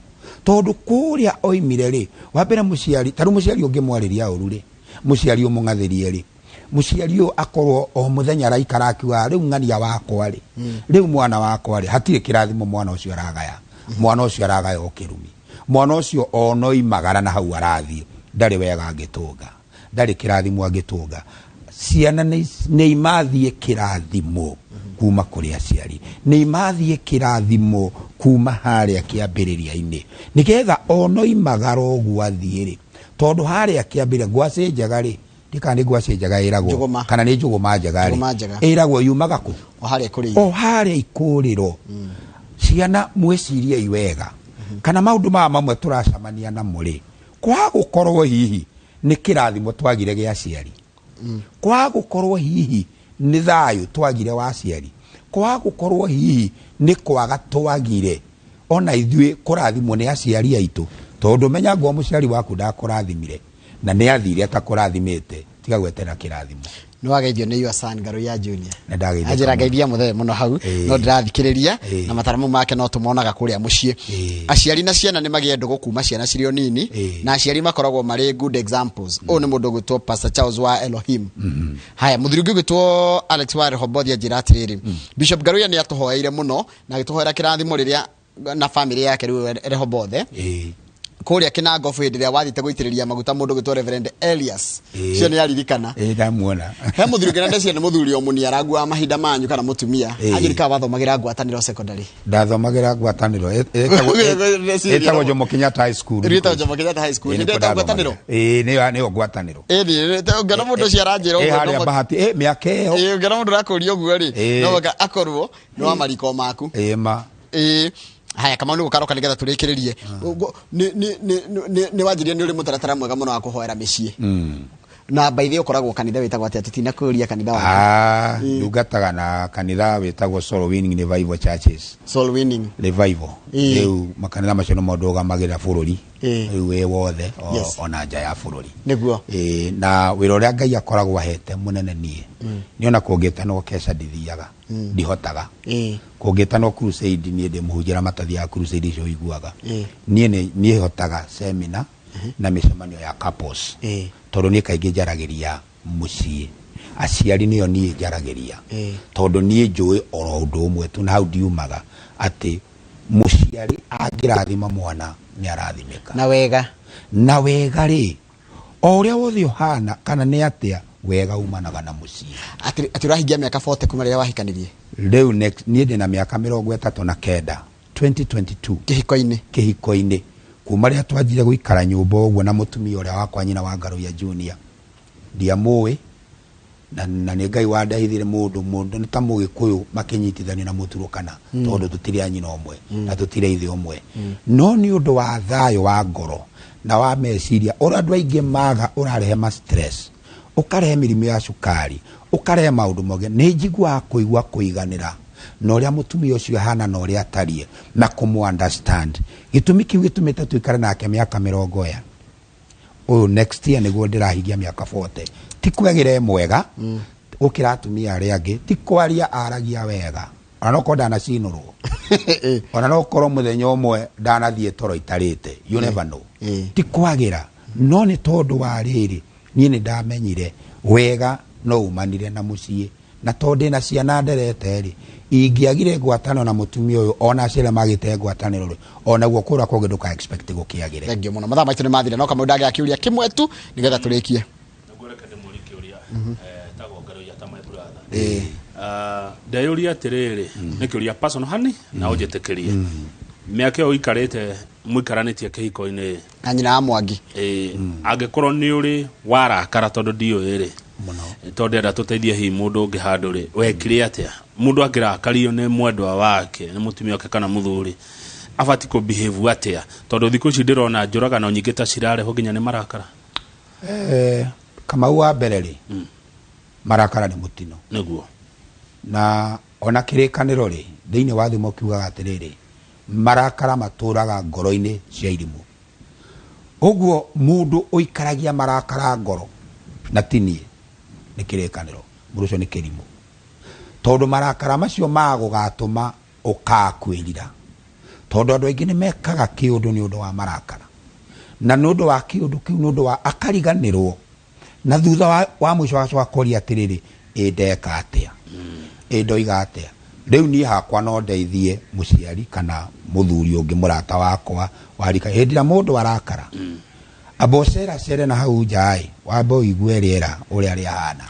tondũ kũrĩa oimire rĩ, wa mbere mũciari ta rĩu mũciari ũngĩmwarĩria ũru rĩ, mũciari ũmũng'athĩrie rĩ, mũciari ũyũ akorwo o mũthenya araikara akiuga rĩu ng'ania wakwa rĩ, rĩu mwana wakwa rĩ, hatirĩ kĩrathimo mwana ũcio aragaya, mwana ũcio aragaya o kĩrumi, mwana ũcio ono imagara na hau arathiĩ ndarĩ wega angĩtũnga, ndarĩ kĩrathimo angĩtũnga. Ciana nĩ imathiĩ kĩrathimo kuma kũrĩ aciari, nĩ imathiĩ kĩrathimo kuma harĩa kĩambĩrĩria-inĩ, nĩgetha ono imagara ũguo athiĩ rĩ, tondũ harĩa kĩambĩrĩria ngwacĩ njega rĩ, ndikana nĩ ngwacĩ njega ĩragwo kana nĩ njũgũma njega rĩ, ĩragwo yumaga kũ? O harĩa ikũrĩro. Ciana mwĩciriei wega, kana maũndũ maya mamwe tũracemania namo rĩ, kwaga gũkorwo hihi nĩ kĩrathimo twagire gĩa aciari, kwaga gũkorwo hihi nĩ thayũ twagire wa aciari, kwaga gũkorwo hihi nĩ kwaga twagire ona ithuĩ kũrathimwo nĩ aciari aitũ, tondũ menya ngwa mũciari waku ndakũrathimire na nĩ athire atakũrathimĩte, tiga gwetera kĩrathimo. Nĩ wageithio nĩ your son Ngaruiya Junior. Anjĩra ngeithia mũthee mũno hau, no ndĩrathikĩrĩria na mataro make no tũmonaga kũrĩa mũciĩ. Aciari na ciana nĩ magĩe ndũgũ kuma ciana cirĩ o nini, na aciari makoragwo marĩ good examples. Ũyũ nĩ mũndũ ũgwĩtwo Pastor Charles wa Elohim. Haya, mũthuri ũngĩ ũgwĩtwo Alex wa Rehoboth anjĩra atĩrĩrĩ, Bishop Ngaruiya nĩ atũhoeire mũno na agĩtũhoera kĩrathimo rĩrĩa na family yake rĩu Rehoboth. Kũrĩa Kĩnangobu hĩndĩ ĩrĩa wathiĩte gũitĩrĩria maguta mũndũ ũgwĩtwo Reverend Elias. Cio nĩ aririkana. Ndamuona. He mũthuri ũngĩ na ndeciria nĩ mũthuri o mũniarangu wa mahinda manyu kana mũtumia. Anjĩrikaga wathomagĩra ngwatanĩro secondary. Ndathomagĩra ngwatanĩro. Ĩtagwo Jomo Kenyatta High School. Ĩtagwo Jomo Kenyatta High School. Nĩ ndetagwo ngwatanĩro? Nĩyo ngwatanĩro. Ũngĩona mũndũ ũcio aranjĩra ũguo. Harĩa Bahati, mĩaka ĩyo. Ũngĩona mũndũ ũrakũria ũguo rĩ, no akorwo nĩ wa mariko maku. Ma. Haya, Kamau nĩ gũkaroka nĩgetha tũrĩkĩrĩrie. Nĩ wanjirie nĩ ũrĩ mũtaratara mwega mũno wa kũhoera mĩciĩ. Na by the way ũkoragwo kanitha wĩtagwo atĩa? Tũtinakũria kanitha waku. Ndungataga na kanitha wĩtagwo Soul Winning Revival Churches. Soul Winning Revival. Rĩu makanitha macio nĩmo ndũgamagĩrĩra bũrũri. Rĩu wĩ wothe ona nja ya bũrũri. Nĩguo. Na wĩra ũrĩa Ngai akoragwo ahete mũnene niĩ, nĩ ona kũngĩtanwo keca ndithiaga, ndihotaga. Kũngĩtanwo crusade niĩ ndĩ mũhunjia matathiaga crusade icio ũiguaga. Niĩ niĩ hotaga seminar na mĩcemanio ya couples, tondũ niĩ kaingĩ njaragĩria mũciĩ. Aciari nĩo niĩ njaragĩria, tondũ niĩ njũĩ oro ũndũ ũmwe tu, na hau ndiumaga, atĩ mũciari angĩrathima mwana nĩ arathimĩka. Na wega. Na wega rĩ, o ũrĩa wothe ũhana kana nĩ atĩa, wega umanaga na mũciĩ. Atĩ ũrahingia mĩaka 40 kuma rĩrĩa wahikanirie? Rĩu next niĩ ndĩna mĩaka 39, 2022. Kĩhiko-inĩ? Kĩhiko-inĩ, kuma rĩrĩa twanjire gũikara nyũmba ũguo na mũtumia ũrĩa wakwa, nyina wa Ngaruiya Junior, ndiamũĩ, na nĩ Ngai wandeithire. Mũndũ nĩ ta Mũgĩkũyũ makĩnyitithanio na Mũturũkana, tondũ tũtirĩ a nyina ũmwe na tũtirĩ ithe ũmwe, no nĩ ũndũ wa thayũ wa ngoro na wa meciria ũrĩa andũ aingĩ maga, ũrarehe ma stress, ũkarehe mĩrimũ ya cukari, ũkarehe maũndũ mothe. Nĩ njiguaga kũigua kũiganĩra na ũrĩa mũtumia ũcio ahana na ũrĩa atariĩ na kũmũ understand. Gĩtũmi kĩu gĩtũmĩte tũikare nake mĩaka 40. Ũyũ next year nĩguo ndĩrahingia mĩaka 40. Ti kwagĩra mwega gũkĩra atumia arĩa angĩ, ti kwaria aragia wega, ona no korwo ndanacinũrwo, ona no korwo mũthenya ũmwe ndanathiĩ toro itarĩte, you never know. Ti kwagĩra, no nĩ tondũ wa rĩrĩ, niĩ nĩ ndamenyire wega no umanire na mũciĩ, na tondũ ndĩna ciana nderete rĩ, ingĩagire ngwatanĩro na mũtumia ũyũ, ona aciari magĩte ngwatanĩro rĩ, onaguo kũrĩa kũngĩ ndũka expect gũkĩagĩre. Thank you mũno, mathaa maitũ nĩ mathira, no kamau ndagĩa kĩũria kĩmwe tu nĩgetha tũrĩkie. Nĩguo reke ndĩmũrie kĩũria. Tagwo Ngaruiya ta my brother. Ndeyũria atĩrĩrĩ, nĩ kĩũria personal hani na ũnjĩtĩkĩrie, mĩaka ĩyo ũikarĩte mũikaranĩtie kĩhiko-inĩ na nyina wa Mwangi, angĩkorwo nĩ ũrĩ warakara, tondũ ndiũĩ rĩ, tondũ ndĩrenda tũteithie hihi mũndũ ũngĩ handũ rĩ, wekire atĩa? Mũndũ angĩrakario nĩ mwendwa wake, nĩ mũtumia wake kana mũthuri, abati kũ behave atĩa? Tondũ thikũ ici ndĩrona njũragano nyingĩ ta cirarehwo nginya nĩ marakara. Kamau, wa mbere rĩ, marakara nĩ mũtino. Na ona kĩrĩkanĩro rĩ, thĩinĩ wa thimo kiugaga atĩrĩrĩ, marakara matũraga ngoro-inĩ cia irimũ. Ũguo mũndũ ũikaragia marakara ngoro na tinie nĩ kĩrĩkanĩro, mũndũ ũcio nĩ kĩrimũ, tondũ marakara macio magũgatũma ũkakwĩrira, tondũ andũ aingĩ nĩ mekaga kĩũndũ nĩ ũndũ wa marakara, na nĩ ũndũ wa kĩũndũ kĩu, nĩ ũndũ wa akariganĩrwo, na thutha wa mũico agacoka koria atĩrĩrĩ, ĩ ndeka atĩa? Ĩ ndoiga atĩa? Rĩu niĩ hakwa no ndeithie mũciari kana mũthuri ũngĩ, mũrata wakwa warika, hĩndĩ ĩrĩa mũndũ arakara, amba ũceracere na hau nja ĩ, wambe ũigue rĩera ũrĩa rĩahana.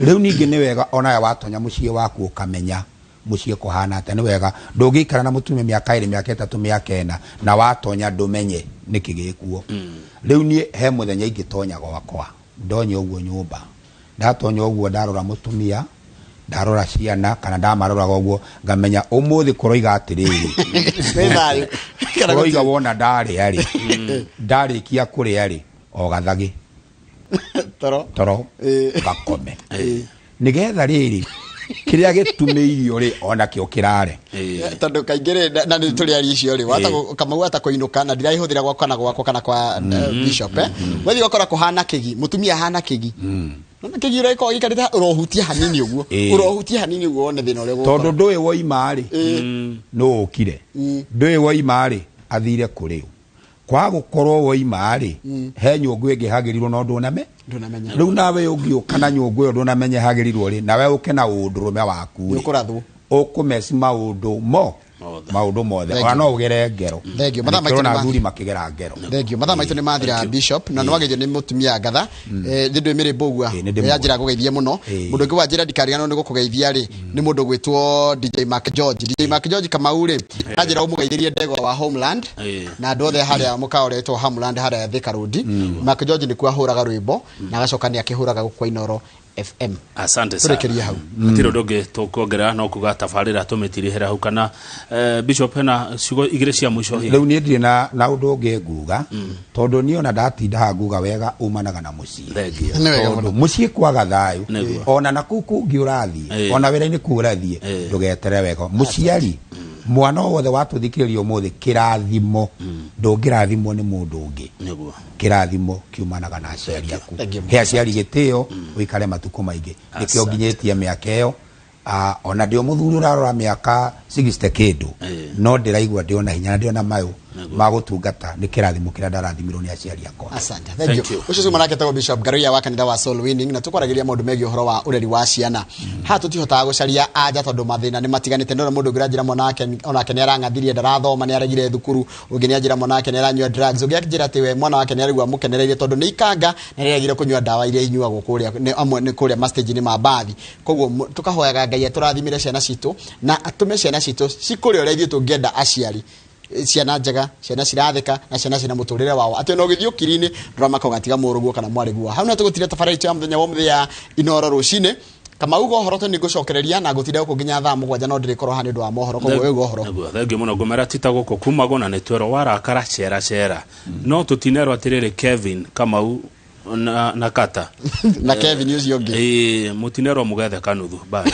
Rĩu ningĩ nĩ wega onawe watonya mũciĩ waku ũkamenya mũciĩ kũhana atĩa. Nĩ wega ndũngĩikara na mũtumia mĩaka 2, mĩaka 3, mĩaka 4, na watonya ndũmenye nĩkĩ gĩkuo. Rĩu niĩ he mũthenya ingĩtonya gwakwa, ndonya ũguo nyũmba, ndatonya ũguo, ndarora mũtumia, ndarora ciana, kana ndamaroraga ũguo, ngamenya ũmũthĩ kũroiga atĩrĩrĩ, Wĩ thayũ. Kana kũroiga wona ndarĩa rĩ, ndarĩkia kũrĩa rĩ, o gathagĩ toro. Toro gakome, nĩgetha rĩrĩ kĩrĩa gĩtumĩirio rĩ, onakĩo kĩrare. Tondũ kaingĩ rĩ, na nĩ tũrĩ aria icio rĩ, Kamau wata kũinũka, na ndiraihũthĩra gwakwa kana gwakwa kana kwa bishop, wathiĩ ũgakora kũhana kĩgi, mũtumia ahana kĩgi. Nona kĩgi ũragĩkorwo gĩikarĩte ũrohutia hanini ũguo, ũrohutia hanini ũguo, wone thĩna ũrĩa tondũ ũgũkora. Ndũĩ woima rĩ, nũ ũkire, ndũĩ woima rĩ, athire kũrĩ ũ. Kwaga gũkorwo woima rĩ, he nyũngũ ĩngĩ hagĩrirwo no ndũname. Ndũnamenya. Rĩu nawe ũngĩũka na nyũngũ ĩyo ndũnamenye hagĩrirwo rĩ, nawe ũke na ũndũrũme waku rĩ, Nĩũkũrathwo. Ũkũmeci maũndũ mo maũndũ mothe. Thank Ona you. no ũgere ngero. Thank you. Mathaa Na maitũ nĩkĩo nĩ ona athuri makĩgera ngero. Thank you. Mathaa maitũ nĩ mathira, Bishop, na nĩ wageithio nĩ mũtumia ngatha. Nĩ ndwĩ mĩrĩ mbũgua. Nĩ ndĩmũĩ. Yanjĩra gũgeithie mũno. Mũndũ ũngĩ wanjĩra ndikariganĩrwo nĩ gũkũgeithia rĩ, nĩ mũndũ gwĩtwo DJ Mark George. DJ Mark George Kamau rĩ, anjĩra ũmũgeithĩrie ndegwa wa Homeland na andũ othe harĩa mũkawa ũretwo Homeland harĩa Thika Road. Mark George nĩkuo ahũraga rwĩmbo na agacoka nĩ akĩhũraga gũkũ kwa Inooro FM. Asante sana. Tũrĩkĩrie hau. Hatirĩ ũndũ ũngĩ tũkuongerera no kuga tabarĩra tũmĩtirihĩra hau, kana bishop hena ciugo igĩrĩ cia mũico hihi? Rĩu niĩ ndirĩ na ũndũ ũngĩ nguga, tondũ niĩ ona ndatinda haha nguga wega umanaga na mũciĩ. Thengiũ. Nĩ wega. Tondũ mũciĩ kwaga thayũ, ona na kũu kũngĩ ũrathiĩ, ona wĩra-inĩ kũu ũrathiĩ, ndũgetere wega. Mũciari, mwana o wothe watũthikĩrĩria ũmũthĩ, kĩrathimo ndũngĩrathimwo nĩ mũndũ ũngĩ. Kĩrathimo kiumanaga na aciari aku. Thank you. He aciari gĩtĩo, ũikare matukũ maingĩ. Nĩkĩo Asante. nginyĩtie mĩaka ĩyo. Ona ndĩ o mũthuri ũrarora mĩaka 60 kĩndũ, no ndĩraigua ndĩ ona hinya na ndĩ ona mayũ. Ma gũtungata nĩ kĩrathimo kĩrĩa ndarathimirwo nĩ aciari akwa. Asante. Thank you. Ucio cuma nake tagwo Bishop Ngaruiya wa kanitha wa Soul Winning, na tukwaragiria maundu megiĩ ũhoro wa ũreri wa ciana. Haha tũtihotaga gũcaria anja tondũ mathĩna nĩ matiganĩte. Ndona mũndũ ũngĩ ũranjĩra mwana wake onake nĩ arang'athirie, ndarathoma, nĩ aregire thukuru. Ũngĩ nĩ anjĩra mwana wake nĩ aranyua drugs. Ũngĩ anjĩra atĩ we mwana wake nĩ araigua mũkenereirie tondũ nĩ ikanga na nĩ aregire kũnyua ndawa iria inyuagwo kũrĩa nĩ amwe nĩ kũrĩa ma-stage-inĩ ma mbathi. Koguo tũkahoyaga Ngai atũrathimĩre ciana citũ na atũme ciana citũ cikũre ũrĩa ithuĩ tũngĩenda aciari, ciana njega, ciana ciratheka na ciana cina mũtũrĩre wao, atĩ ona ũgĩthiĩ ũkiri-inĩ ndũramaka ũgatiga mũrũguo kana mwarĩguo. Hau no tũgũtire tabarĩra itũ ya mũthenya wa ũmũthĩ ya Inoro rũcinĩ. Kamau ũhoro tũ nĩngũcokereria na ngũtinda gũkũ nginya thaa 7, no ndĩrĩkorwo haha nĩ ũndũ wa mohoro, koguo wĩuga ũhoro. Nĩguo, thengiũ mũno. Ngũmera tita gũkũ kumagwo na nĩ twerwo warakara cera cera, no tũtinerwo atĩrĩrĩ Kevin Kamau na Kata na Kevin ũcio ũngĩ. Ĩĩ, mũtinerwo mũgethe kanuthu. Bye.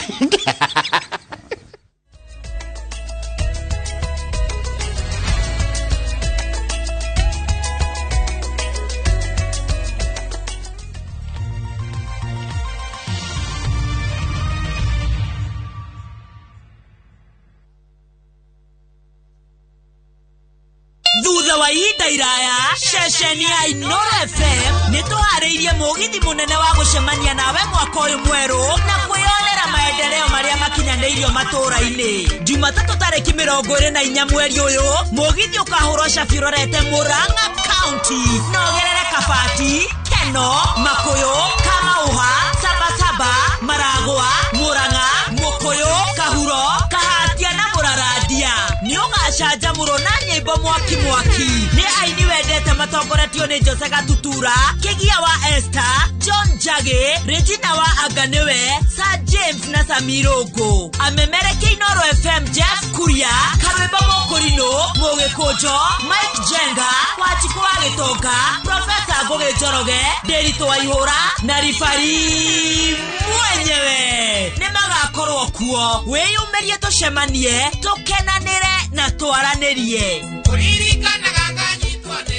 Thutha wa ihinda iraya, ceceni ya Inoro FM nĩ tũharĩirie mũgithi mũnene wa gũcemania nawe mwaka ũyũ mwerũ na kwĩyonera maendeleo marĩa makinyanĩirio matũũra-inĩ. Jumatatũ tarĩki 24 mweri ũyũ, mũgithi ũkahũrwo cabi ũrorete Murang'a County na ũgerere Kabati, Keno, Makuyu, Kamauha, Sabasaba, Maragwa, Murang'a, Mukuyu, Kahuro, Kahatia na Mũrarandia. Nĩ ũgacanjamũrwo na nyĩmbo mwaki mwaki nĩ aini wendete matongoretio nĩ Jose Gatutura, Kĩgia wa Esther, John Njagi, Regina wa Anganiwe, Sir James na Samirũngũ. Amemerekia Inoro FM Jeff Kuria, Karwĩmbo Mũkũrinũ, Mũgĩkũnjo, Mike Jenga, Wanjikũ wa Gĩtonga, Profesa Ngũgĩ Njoroge, Ndĩritũ wa Ihũra na ribari mwenyewe nĩ magakorwo kuo. Wĩyumĩrie tũcemanie, tũkenanĩre na twaranĩrie. Kũririkanaga nganyitwo nĩ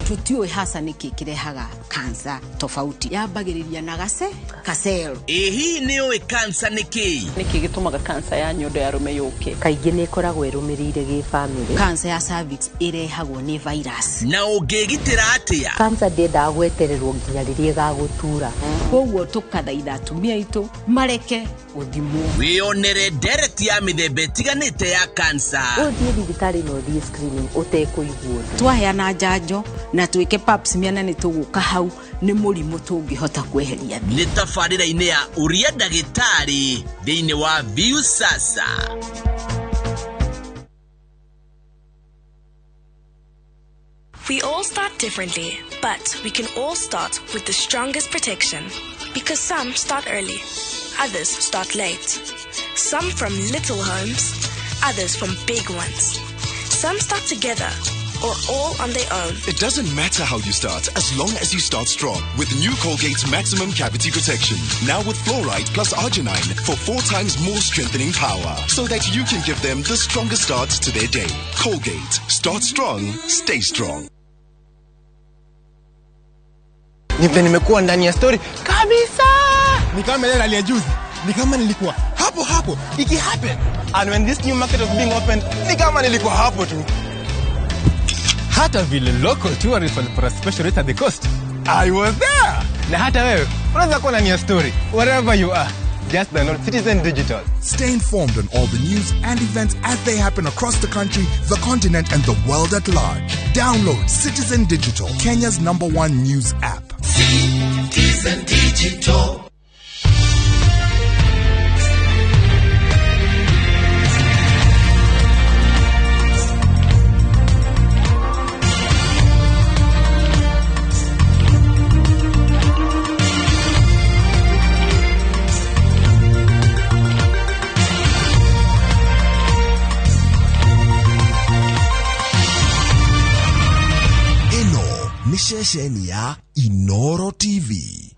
Tutiũĩ hasa nĩkĩ kĩrehaga kansa tofauti, yambagĩrĩria na gace kacero. Ĩ hihi nĩ ũĩ kansa nĩ kĩĩ? Nĩkĩ gĩtũmaga kansa ya nyondo ya arũme yũke? Kaingĩ nĩ ĩkoragwo ĩrũmĩrĩire gĩbamĩrĩ. Kansa ya cervix ĩrehagwo nĩ virus. Na ũngĩgitĩra atĩa? Kansa ndĩendaga gwetererwo nginya rĩrĩa ĩgagũtura. Koguo tũkathaitha atumia aitũ mareke gũthimwo. Wĩyonere ndereti ya mĩthemba ĩtiganĩte ya kansa. Ũthiĩ thibitarĩ na ũthiĩ screening ũtekũigua ũndũ. Twaheana njanjo na twĩke pap smear na nĩ tũgũka hau nĩ mũrimũ tũngĩhota kweheria thĩ. Nĩ tabarĩra-inĩ ya Ũria Ndagĩtarĩ thĩinĩ wa Viusasa. We all start differently, but we can all start with the strongest protection. Because some start early, others start late. Some from little homes, others from big ones. Some start together, or all on their own. It doesn't matter how you start, as long as you start strong. With new Colgate's Maximum Cavity Protection. Now with fluoride plus arginine for 4 times more strengthening power. So that you can give them the strongest start to their day. Colgate. Start strong. Stay strong. Ni nimekuwa ndani ya story kabisa. Ni kama ile rally ya juzi. Ni kama nilikuwa hapo hapo. Iki happen. And when this new market was being opened, ni kama nilikuwa hapo tu. Hata vile local tourists walipata special rate at the coast, I was there. Na hata wewe unaweza kuwa ndani ya story wherever you are. Just download Citizen Digital. Stay informed on all the news and events as they happen across the country, the continent, and the world at large. Download Citizen Digital, Kenya's #1 news app. Citizen Digital. Ceceni ya Inoro TV.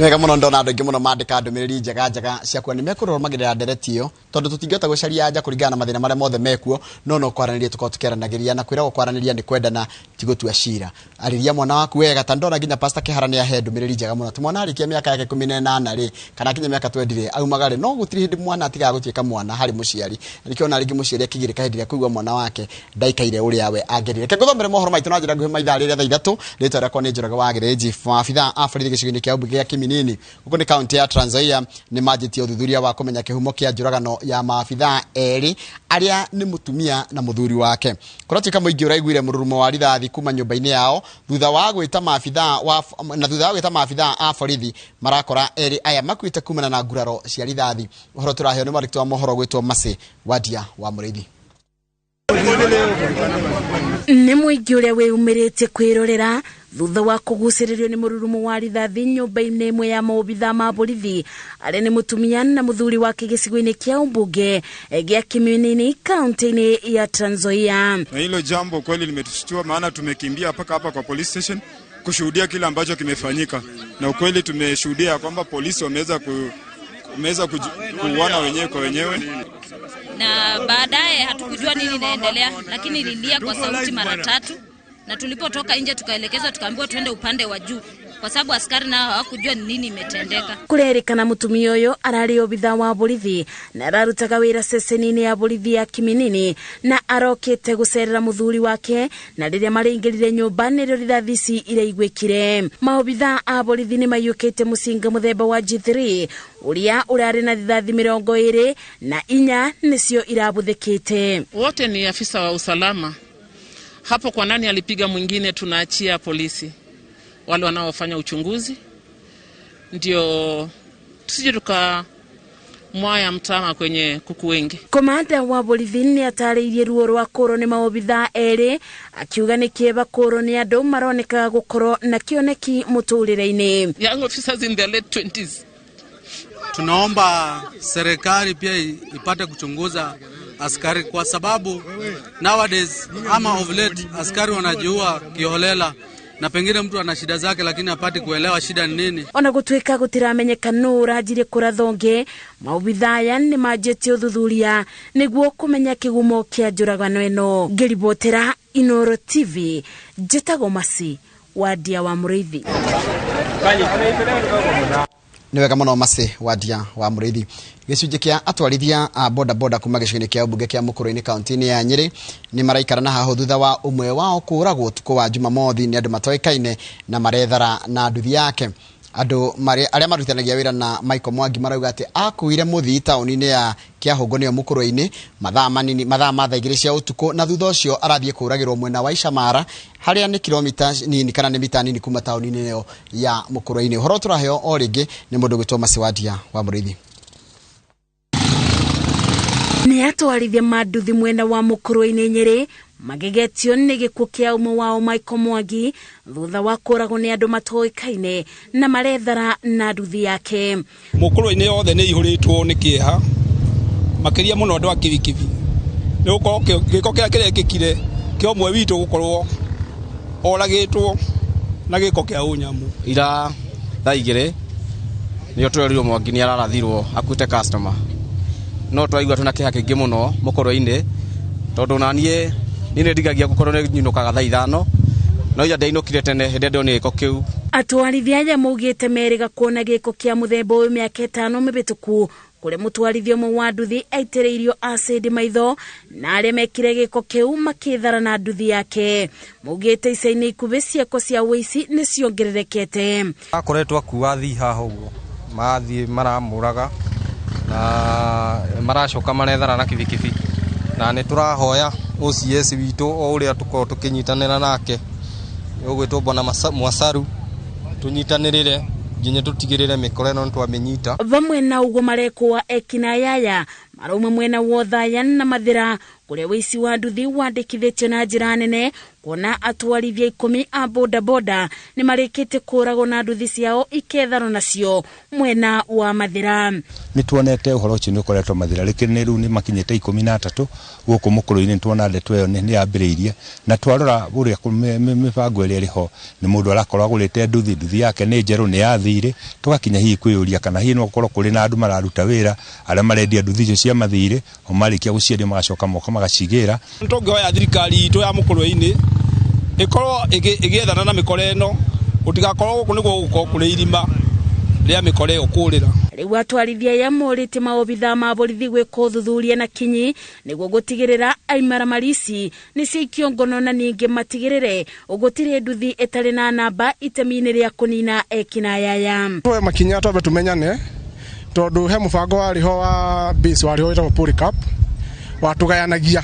Wega muno ndona andu aingi muno mandika ndumiriri njega njega cia kuona nĩ mekũrũmagĩrĩra ndereti ĩyo tondũ tũtingĩhota gũcaria anja kũringana na mathĩna marĩa mothe mekuo no no kwaranĩria tũkorwo tũkĩaranagĩria na kwĩragwo kwaranĩria nĩ kwendana ti gũtua cira. Arĩria mwana waku wega ta ndona nginya Pastor Kĩhara nĩ ahe ndũmĩrĩri njega mũno atĩ mwana arĩkia mĩaka yake 18 rĩ kana akinya mĩaka 20 rĩ aumaga rĩ no gũtirĩ hĩndĩ mwana atigaga gũtuĩka mwana harĩ mũciari. Na nĩkĩo ona rĩngĩ mũciari akĩgirĩka hĩndĩ ĩrĩa kũigua mwana wake ndaikaire ũrĩa we angĩrire. Reke ngũthomere mohoro maitũ na njĩra nguhĩ maithaa rĩrĩa thaa 3 rĩtwa rĩakwa nĩ Njoroge wa Gĩrĩnji. Maabithaa a borithi gĩcigo-inĩ kĩa ũmbunge gĩa Kiminini gũkũ nĩ kaunti ya Trans Nzoia nĩ manjĩtie ũthuthuria wa kũmenya kĩhumo kĩa njũragano ya maabithaa erĩ arĩa nĩ mũtumia na mũthuri wake. Kũratuĩka mũingĩ ũraiguire mũrurumo wa rithathi kuma nyũmba-inĩ yao thutha wa gwĩta maabithaa wa na thutha wa gwĩta maabithaa a borithi marakora erĩ aya makuĩte kumana na nguraro cia rithathi. Ũhoro tũraheo nĩ mwandĩki wa mohoro gwĩtwo Mercy Wadia wa Mũrĩithi. Nĩ mũingĩ ũrĩa wĩyumĩrĩtie kwĩrorera thutha wa kũgucĩrĩrio nĩ mũrurumo wa rithathi nyũmba-inĩ ĩmwe ya maobithaa ma borithi arĩa nĩ mũtumia na mũthuri wake gĩcigo-inĩ kĩa ũmbunge gĩa Kiminini kaunti-inĩ ya Trans Nzoia. Na hilo jambo kweli limetushtua, maana tumekimbia mpaka hapa kwa police station kushuhudia kile ambacho kimefanyika, na ukweli tumeshuhudia kwamba polisi wameweza kuuana wenyewe kwa wenyewe. Na baadaye hatukujua nini inaendelea, lakini ililia kwa sauti mara tatu, na tulipotoka nje tukaelekezwa, tukaambiwa tuende upande wa juu kwa sababu askari nao hawakujua ni nini imetendeka. Kurerikana mutumia uyu arari obitha wa borithi na ararutaga wira ceceni-inĩ ya borithi ya Kiminini na arokete gucerera muthuri wake na riria maraingirire nyumba nĩrĩo rithathi ici iraiguĩkire. Maobitha a borithi nĩ maiyũkĩte mũcinga mũthemba wa G3 uria urari na rithathi 24 nĩcio irabuthĩkĩte. Wote ni afisa wa usalama. Hapo kwa nani alipiga mwingine tunaachia polisi wale wanaofanya uchunguzi, ndio tusije tukamwaya mtama kwenye kuku wengi. Komanda wa borithi nĩ atarĩirie ruo rwa kũrwo nĩ maobithaa erĩ akiuga nĩ kĩeva kũrwo nĩ andũ maronekaga gũkorwo na kĩoneki mũtũrĩre-inĩ. Young officers in their late 20s. Tunaomba serikali pia ipate kuchunguza askari kwa sababu nowadays ama of late askari wanajiua kiholela na pengine mtu ana shida zake lakini hapati kuelewa shida ni nini. Ona gutuika gutiramenyeka no uranjirie kurathonge maobithaa nĩ manjĩtie ũthuthuria nĩguo kũmenya kĩgumo kĩa njũragano ĩno. Ngĩribotera Inoro TV njĩtagwo Mercy Wadia wa Mũrĩithi. Nĩ wega mũno Mercy Wadia wa Mũrĩithi. Gĩcunjĩ kĩa atwarithia a boda boda kuma gĩcigo-inĩ kĩa ũmbunge kĩa Mũkũrũ-inĩ kaunti-inĩ ya Nyĩrĩ nĩ maraikara na haho thutha wa ũmwe wao kũũragwo ũtukũ wa Jumamothi nĩ andũ matoĩkaine na marethara na nduthi yake. Andũ arĩa marutithanagia wĩra na Michael Mwangi marauga atĩ akuire mũthii taũni-inĩ ya Kĩahũngũ nĩyo Mũkũrũ-inĩ mathaa manini mathaa ma thaa 2 cia ũtukũ na thutha ũcio arathiĩ kũũragĩrwo mwena wa Icamara harĩa nĩ kilomita nini kana nĩ mita nini kuma taũni-inĩ ĩyo ya Mũkũrũ-inĩ. Ũhoro tũraheo o rĩngĩ nĩ mũndũ gwĩtwo Mercy Wadia wa Mũrĩithi. Nĩ atwarithia manduthi mwena wa Mũkũrũ-inĩ Nyĩrĩ magegetio nĩ gĩkuũ kĩa ũmwe wao Michael Mwangi thutha wa kũũragwo nĩ andũ matoĩkaine na marethara na nduthi yake. Mũkũrũ-inĩ yothe nĩ ihũrĩtwo nĩ kĩeha makĩria mũno andũ a kibikibi nĩ gũkorwo gĩko kĩrĩa kĩrekĩkire kĩa ũmwe witũ gũkorwo oragĩtwo na gĩko kĩa ũnyamu. Ira thaa 2 nĩo twerirwo Mwangi nĩ ararathirwo akuĩte customer, no twaigua twĩna kĩeha kĩingĩ mũno Mũkũrũ-inĩ tondũ na niĩ nĩ ndigagia gũkorwo nĩ nyinũkaga thaa 5 no ira ndainũkire tene hĩndĩ ĩrĩa ndonire gĩko kĩu. Atwarithia aya maugĩte merĩga kuona gĩko kĩa mũthemba ũyũ mĩaka 5 mĩhĩtũku kũrĩa mũtwarithia ũmwe wa nduthi aitĩrĩirio acid maitho na arĩa mekire gĩko kĩu makĩthara na nduthi yake. Maugĩte ica-inĩ ikuhĩ ciĩko cia ũici nĩ ciongererekete. Akoretwo akua thii haha ũguo mathiĩ maramũraga na maracoka marethara na kibikibi na nĩ tũrahoya OCS witũ o ũrĩa tũkorwo tũkĩnyitanĩra nake ũgwĩtwo Bwana Mwasaru tũnyitanĩrĩre nginya tũtigĩrĩre mĩkora ĩno nĩtwamĩnyita. Vamwe na ũguo marekwo ekinayaya marauma mwena wa Othaya na Mathĩra Kũrĩa wĩici wa nduthi wandĩkithĩtio na njĩra nene, kuona atwarithia 10 a bodaboda nĩ marĩkĩtie kũragwo na nduthi ciao iketharwo nacio mwena wa Mathĩra. Nĩ tuonete ũhoro ũcio nĩ ũkoretwo Mathĩra, rĩkĩ nĩ rĩu nĩ makinyĩte 13 gũkũ mũkũrũ-inĩ. Nĩ tuona ndeto ĩyo nĩ yambĩrĩirie, na twarora ũrĩa mĩbango ĩrĩa ĩrĩ ho, nĩ mũndũ arakorwo agũrĩte nduthi yake nĩ njerũ, nĩ ya thirĩ, tũgakinya hihi kwĩyũria kana hihi no gũkorwo kũrĩ na andũ mararuta wĩra arĩa marendia nduthi icio cia mathirĩ, o marĩkia gũciendia magacoka moka magacigĩra. Tũngĩhoya thirikari itũ ya mũkũrũ-inĩ ĩkorwo ĩgĩethana na mĩkora ĩno, gũtigakorwo gũkũ nĩguo gũgũkorwo kũrĩ irima rĩa mĩkora ĩyo kũrĩra. Rĩu atwarithia aya morĩtie maobithaa ma borithi gwĩka ũthuthuria na kinyi nĩguo gũtigĩrĩra aimaramari ici nĩ ciaikio ngono, na ningĩ matigĩrĩre gũtirĩ nduthi ĩtarĩ na namba itemi-inĩ rĩa kũnina ekinayaya. Tuoe makinya twambe tumenyane, tondũ he mũbango warĩ ho wa base warĩ ho wĩtagwo Polycarp, watũgayanagia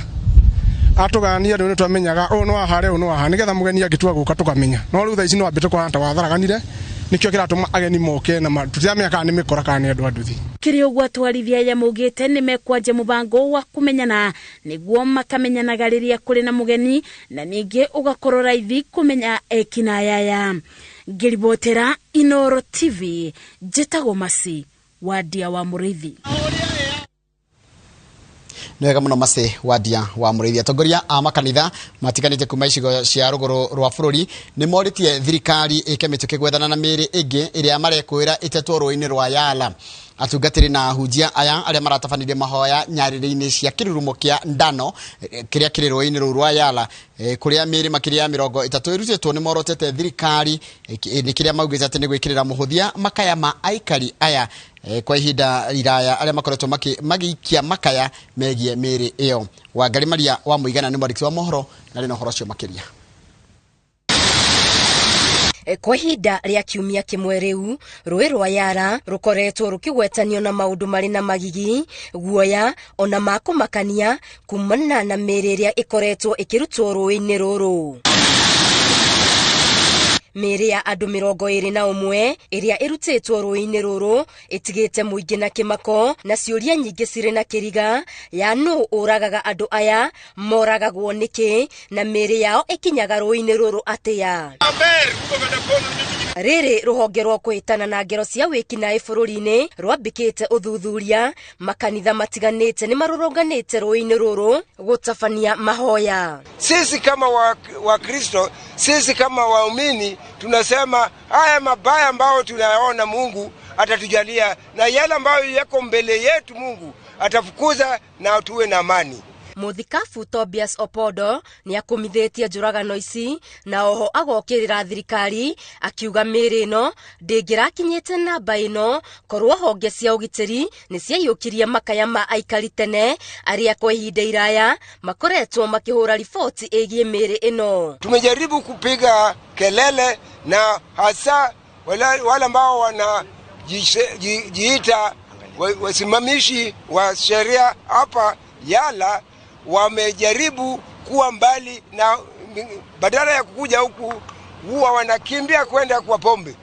atũgayania rĩu nĩ twamenyaga ũyũ nĩ wa harĩa, ũyũ nĩ wa haha, nĩgetha mũgeni angĩtua gũka tũkamenya. No rĩu thaa ici no wambĩte kũhana ta watharaganire, nĩkĩo kĩratũma ageni moke na tũtiramenya kana nĩ mĩkora kana nĩ andũ a nduthi. Kĩrĩ ũguo atwarithia aya maugĩte nĩ mekwanja mũbango wa kũmenyana nĩguo makamenyanaga rĩrĩa kũrĩ na mũgeni, na ningĩ ũgakorwo raithi kũmenya ekinayaya. Ngĩribotera Inoro TV, njĩtagwo Masi Wadia wa Mũrĩithi. Nĩ wega mũno Masi Wadia wa Mũrĩithi. Atongoria a makanitha matiganĩte kuma icigo cia rũgũrũ rwa bũrũri nĩ morĩtie thirikari ĩke mĩtũkĩ gwethana na mĩĩrĩ ĩngĩ ĩrĩa marekũĩra ĩtetwo rũĩ-inĩ rwa Yala. Atungatĩri na ahunjia aya arĩa maratabanirie mahoya nyarĩrĩ-inĩ cia kĩrurumo kĩa Ndano kĩrĩa kĩrĩ rũĩ-inĩ rũu rwa Yala, kũrĩa mĩĩrĩ makĩria ya 30 ĩrutĩtwo, nĩ morotete thirikari nĩ kĩrĩa maugĩte atĩ nĩ gwĩkĩrĩra mũhũthia makaya ma aikari aya kwa ihinda iraya arĩa makoretwo magĩikia makaya megiĩ mĩĩrĩ ĩyo. Wangari Maria wa Mũigana nĩ mwandĩki wa mohoro na rĩ na ũhoro ũcio makĩria. Kwa ihinda rĩa kiumia kĩmwe rĩu, rũĩ rwa Yala rũkoretwo rũkĩgwetanio na maũndũ marĩ na magigi, guoya ona ma kũmakania kumana na mĩĩrĩ ĩrĩa ĩkoretwo ĩkĩrutwo rũĩ-inĩ rũrũ. Mĩĩrĩ ya andũ 21 ĩrĩa ĩrutĩtwo rũĩ-inĩ rũrũ ĩtigĩte mũingĩ na kĩmako na ciũria nyingĩ cirĩ na kĩriga ya nũ ũragaga andũ aya, moragagwo nĩkĩ, na mĩĩrĩ yao ĩkinyaga rũĩ-inĩ rũrũ atĩa. Rĩrĩ rũhonge rwa kũhĩtana na ngero cia wĩkinaĩ bũrũri-inĩ rwambĩkĩte ũthuthuria, makanitha matiganĩte nĩ marũrũnganĩte rũĩ-inĩ rũrũ gũtabania mahoya. Sisi kama Wakristo, sisi kama waumini tunasema haya mabaya ambayo tunayaona Mungu atatujalia, na yale ambayo yako mbele yetu Mungu atafukuza na tuwe na amani. Mũthikabu Tobias Opondo nĩ akũmithĩtie njũragano ici na oho agokĩrĩra thirikari akiuga mĩĩrĩ ĩno ndĩngĩrakinyĩte namba ĩno korwo honge cia ũgitĩri nĩ ciaiyũkirie makaya ma aikari tene arĩa kwa ihinda iraya makoretwo makĩhũra riboti ĩgiĩ mĩĩrĩ ĩno. Tumejaribu kupiga kelele na hasa wale ambao wanajiita wasimamishi wa sheria hapa Yala wamejaribu kuwa mbali na badala ya kukuja huku huwa wanakimbia kwenda kwa pombe.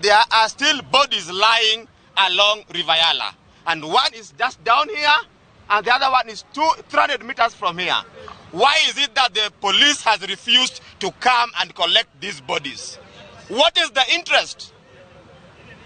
There are still bodies lying along River Yala, and one is just down here and the other one is 300 meters from here. Why is it that the police has refused to come and collect these bodies? What is the interest?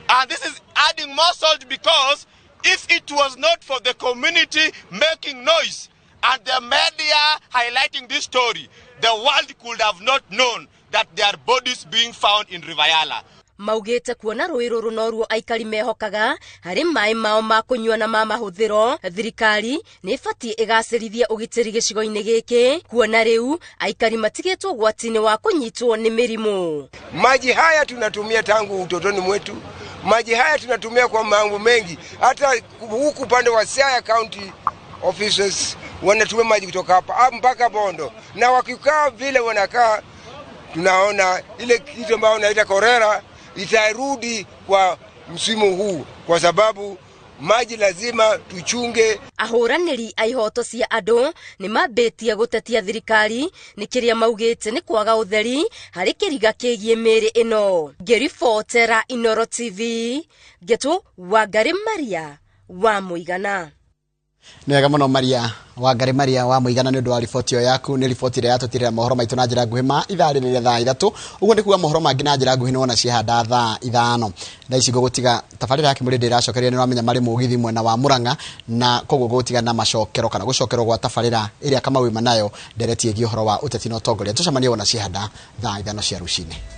And this is adding more salt, because if it was not for the community making noise and the media highlighting this story, the world could have not known that there are bodies being found in River Yala. Maugĩte kuona rũĩ rũrũ noruo aikari mehokaga harĩ maĩ mao ma kũnyua na ma mahũthĩro, thirikari nĩ ĩbatiĩ ĩgacĩrithie ũgitĩri gĩcigo-inĩ gĩkĩ kuona rĩu aikari matigĩtwo ũgwati-inĩ wa kũnyitwo nĩ mĩrimũ. Maji haya tunatumia tangu utotoni mwetu, maji haya tunatumia kwa mambo mengi. Hata huku upande wa Siaya County officers wanatumia maji kutoka hapa mpaka Bondo, na wakikaa vile wanakaa, tunaona ile kitu ambayo wanaita kolera itarudi kwa msimu huu, kwa sababu maji lazima tuchunge. Ahũranĩri a ihoto cia andũ nĩ mambĩtie gũtetia thirikari nĩ kĩrĩa maugĩte nĩ kwaga ũtheri harĩ kĩriga kĩgiĩ mĩĩrĩ ĩno. Ngĩribotera Inoro TV, Ngetũ Wangari Maria wa Mũigana. Nĩ wega mũno Maria Wangari Maria wa Mũigana nĩ ũndũ wa riboti ĩyo yaku. Nĩ riboti ĩrĩa yatũtirĩra mohoro maitũ na njĩra nguhĩ ma ithaa rĩrĩ rĩa thaa 3. Ũguo nĩ kuga mohoro mangĩ na njĩra nguhĩ nĩ wona ciehanda thaa 5. Thaa ici ngũgũtiga tabarĩra ya Kĩmũrĩ ndĩracokeria, nĩ ũramenya marĩ mũgithi mwena wa Murang'a, na koguo gũgũtiga na macokero kana gũcokerwo gwa tabarĩra ĩrĩa Kamau wĩma nayo ndereti ĩgiĩ ũhoro wa ũteti na ũtongoria. Tũcemanie wona ciehanda thaa 5 cia rũcinĩ.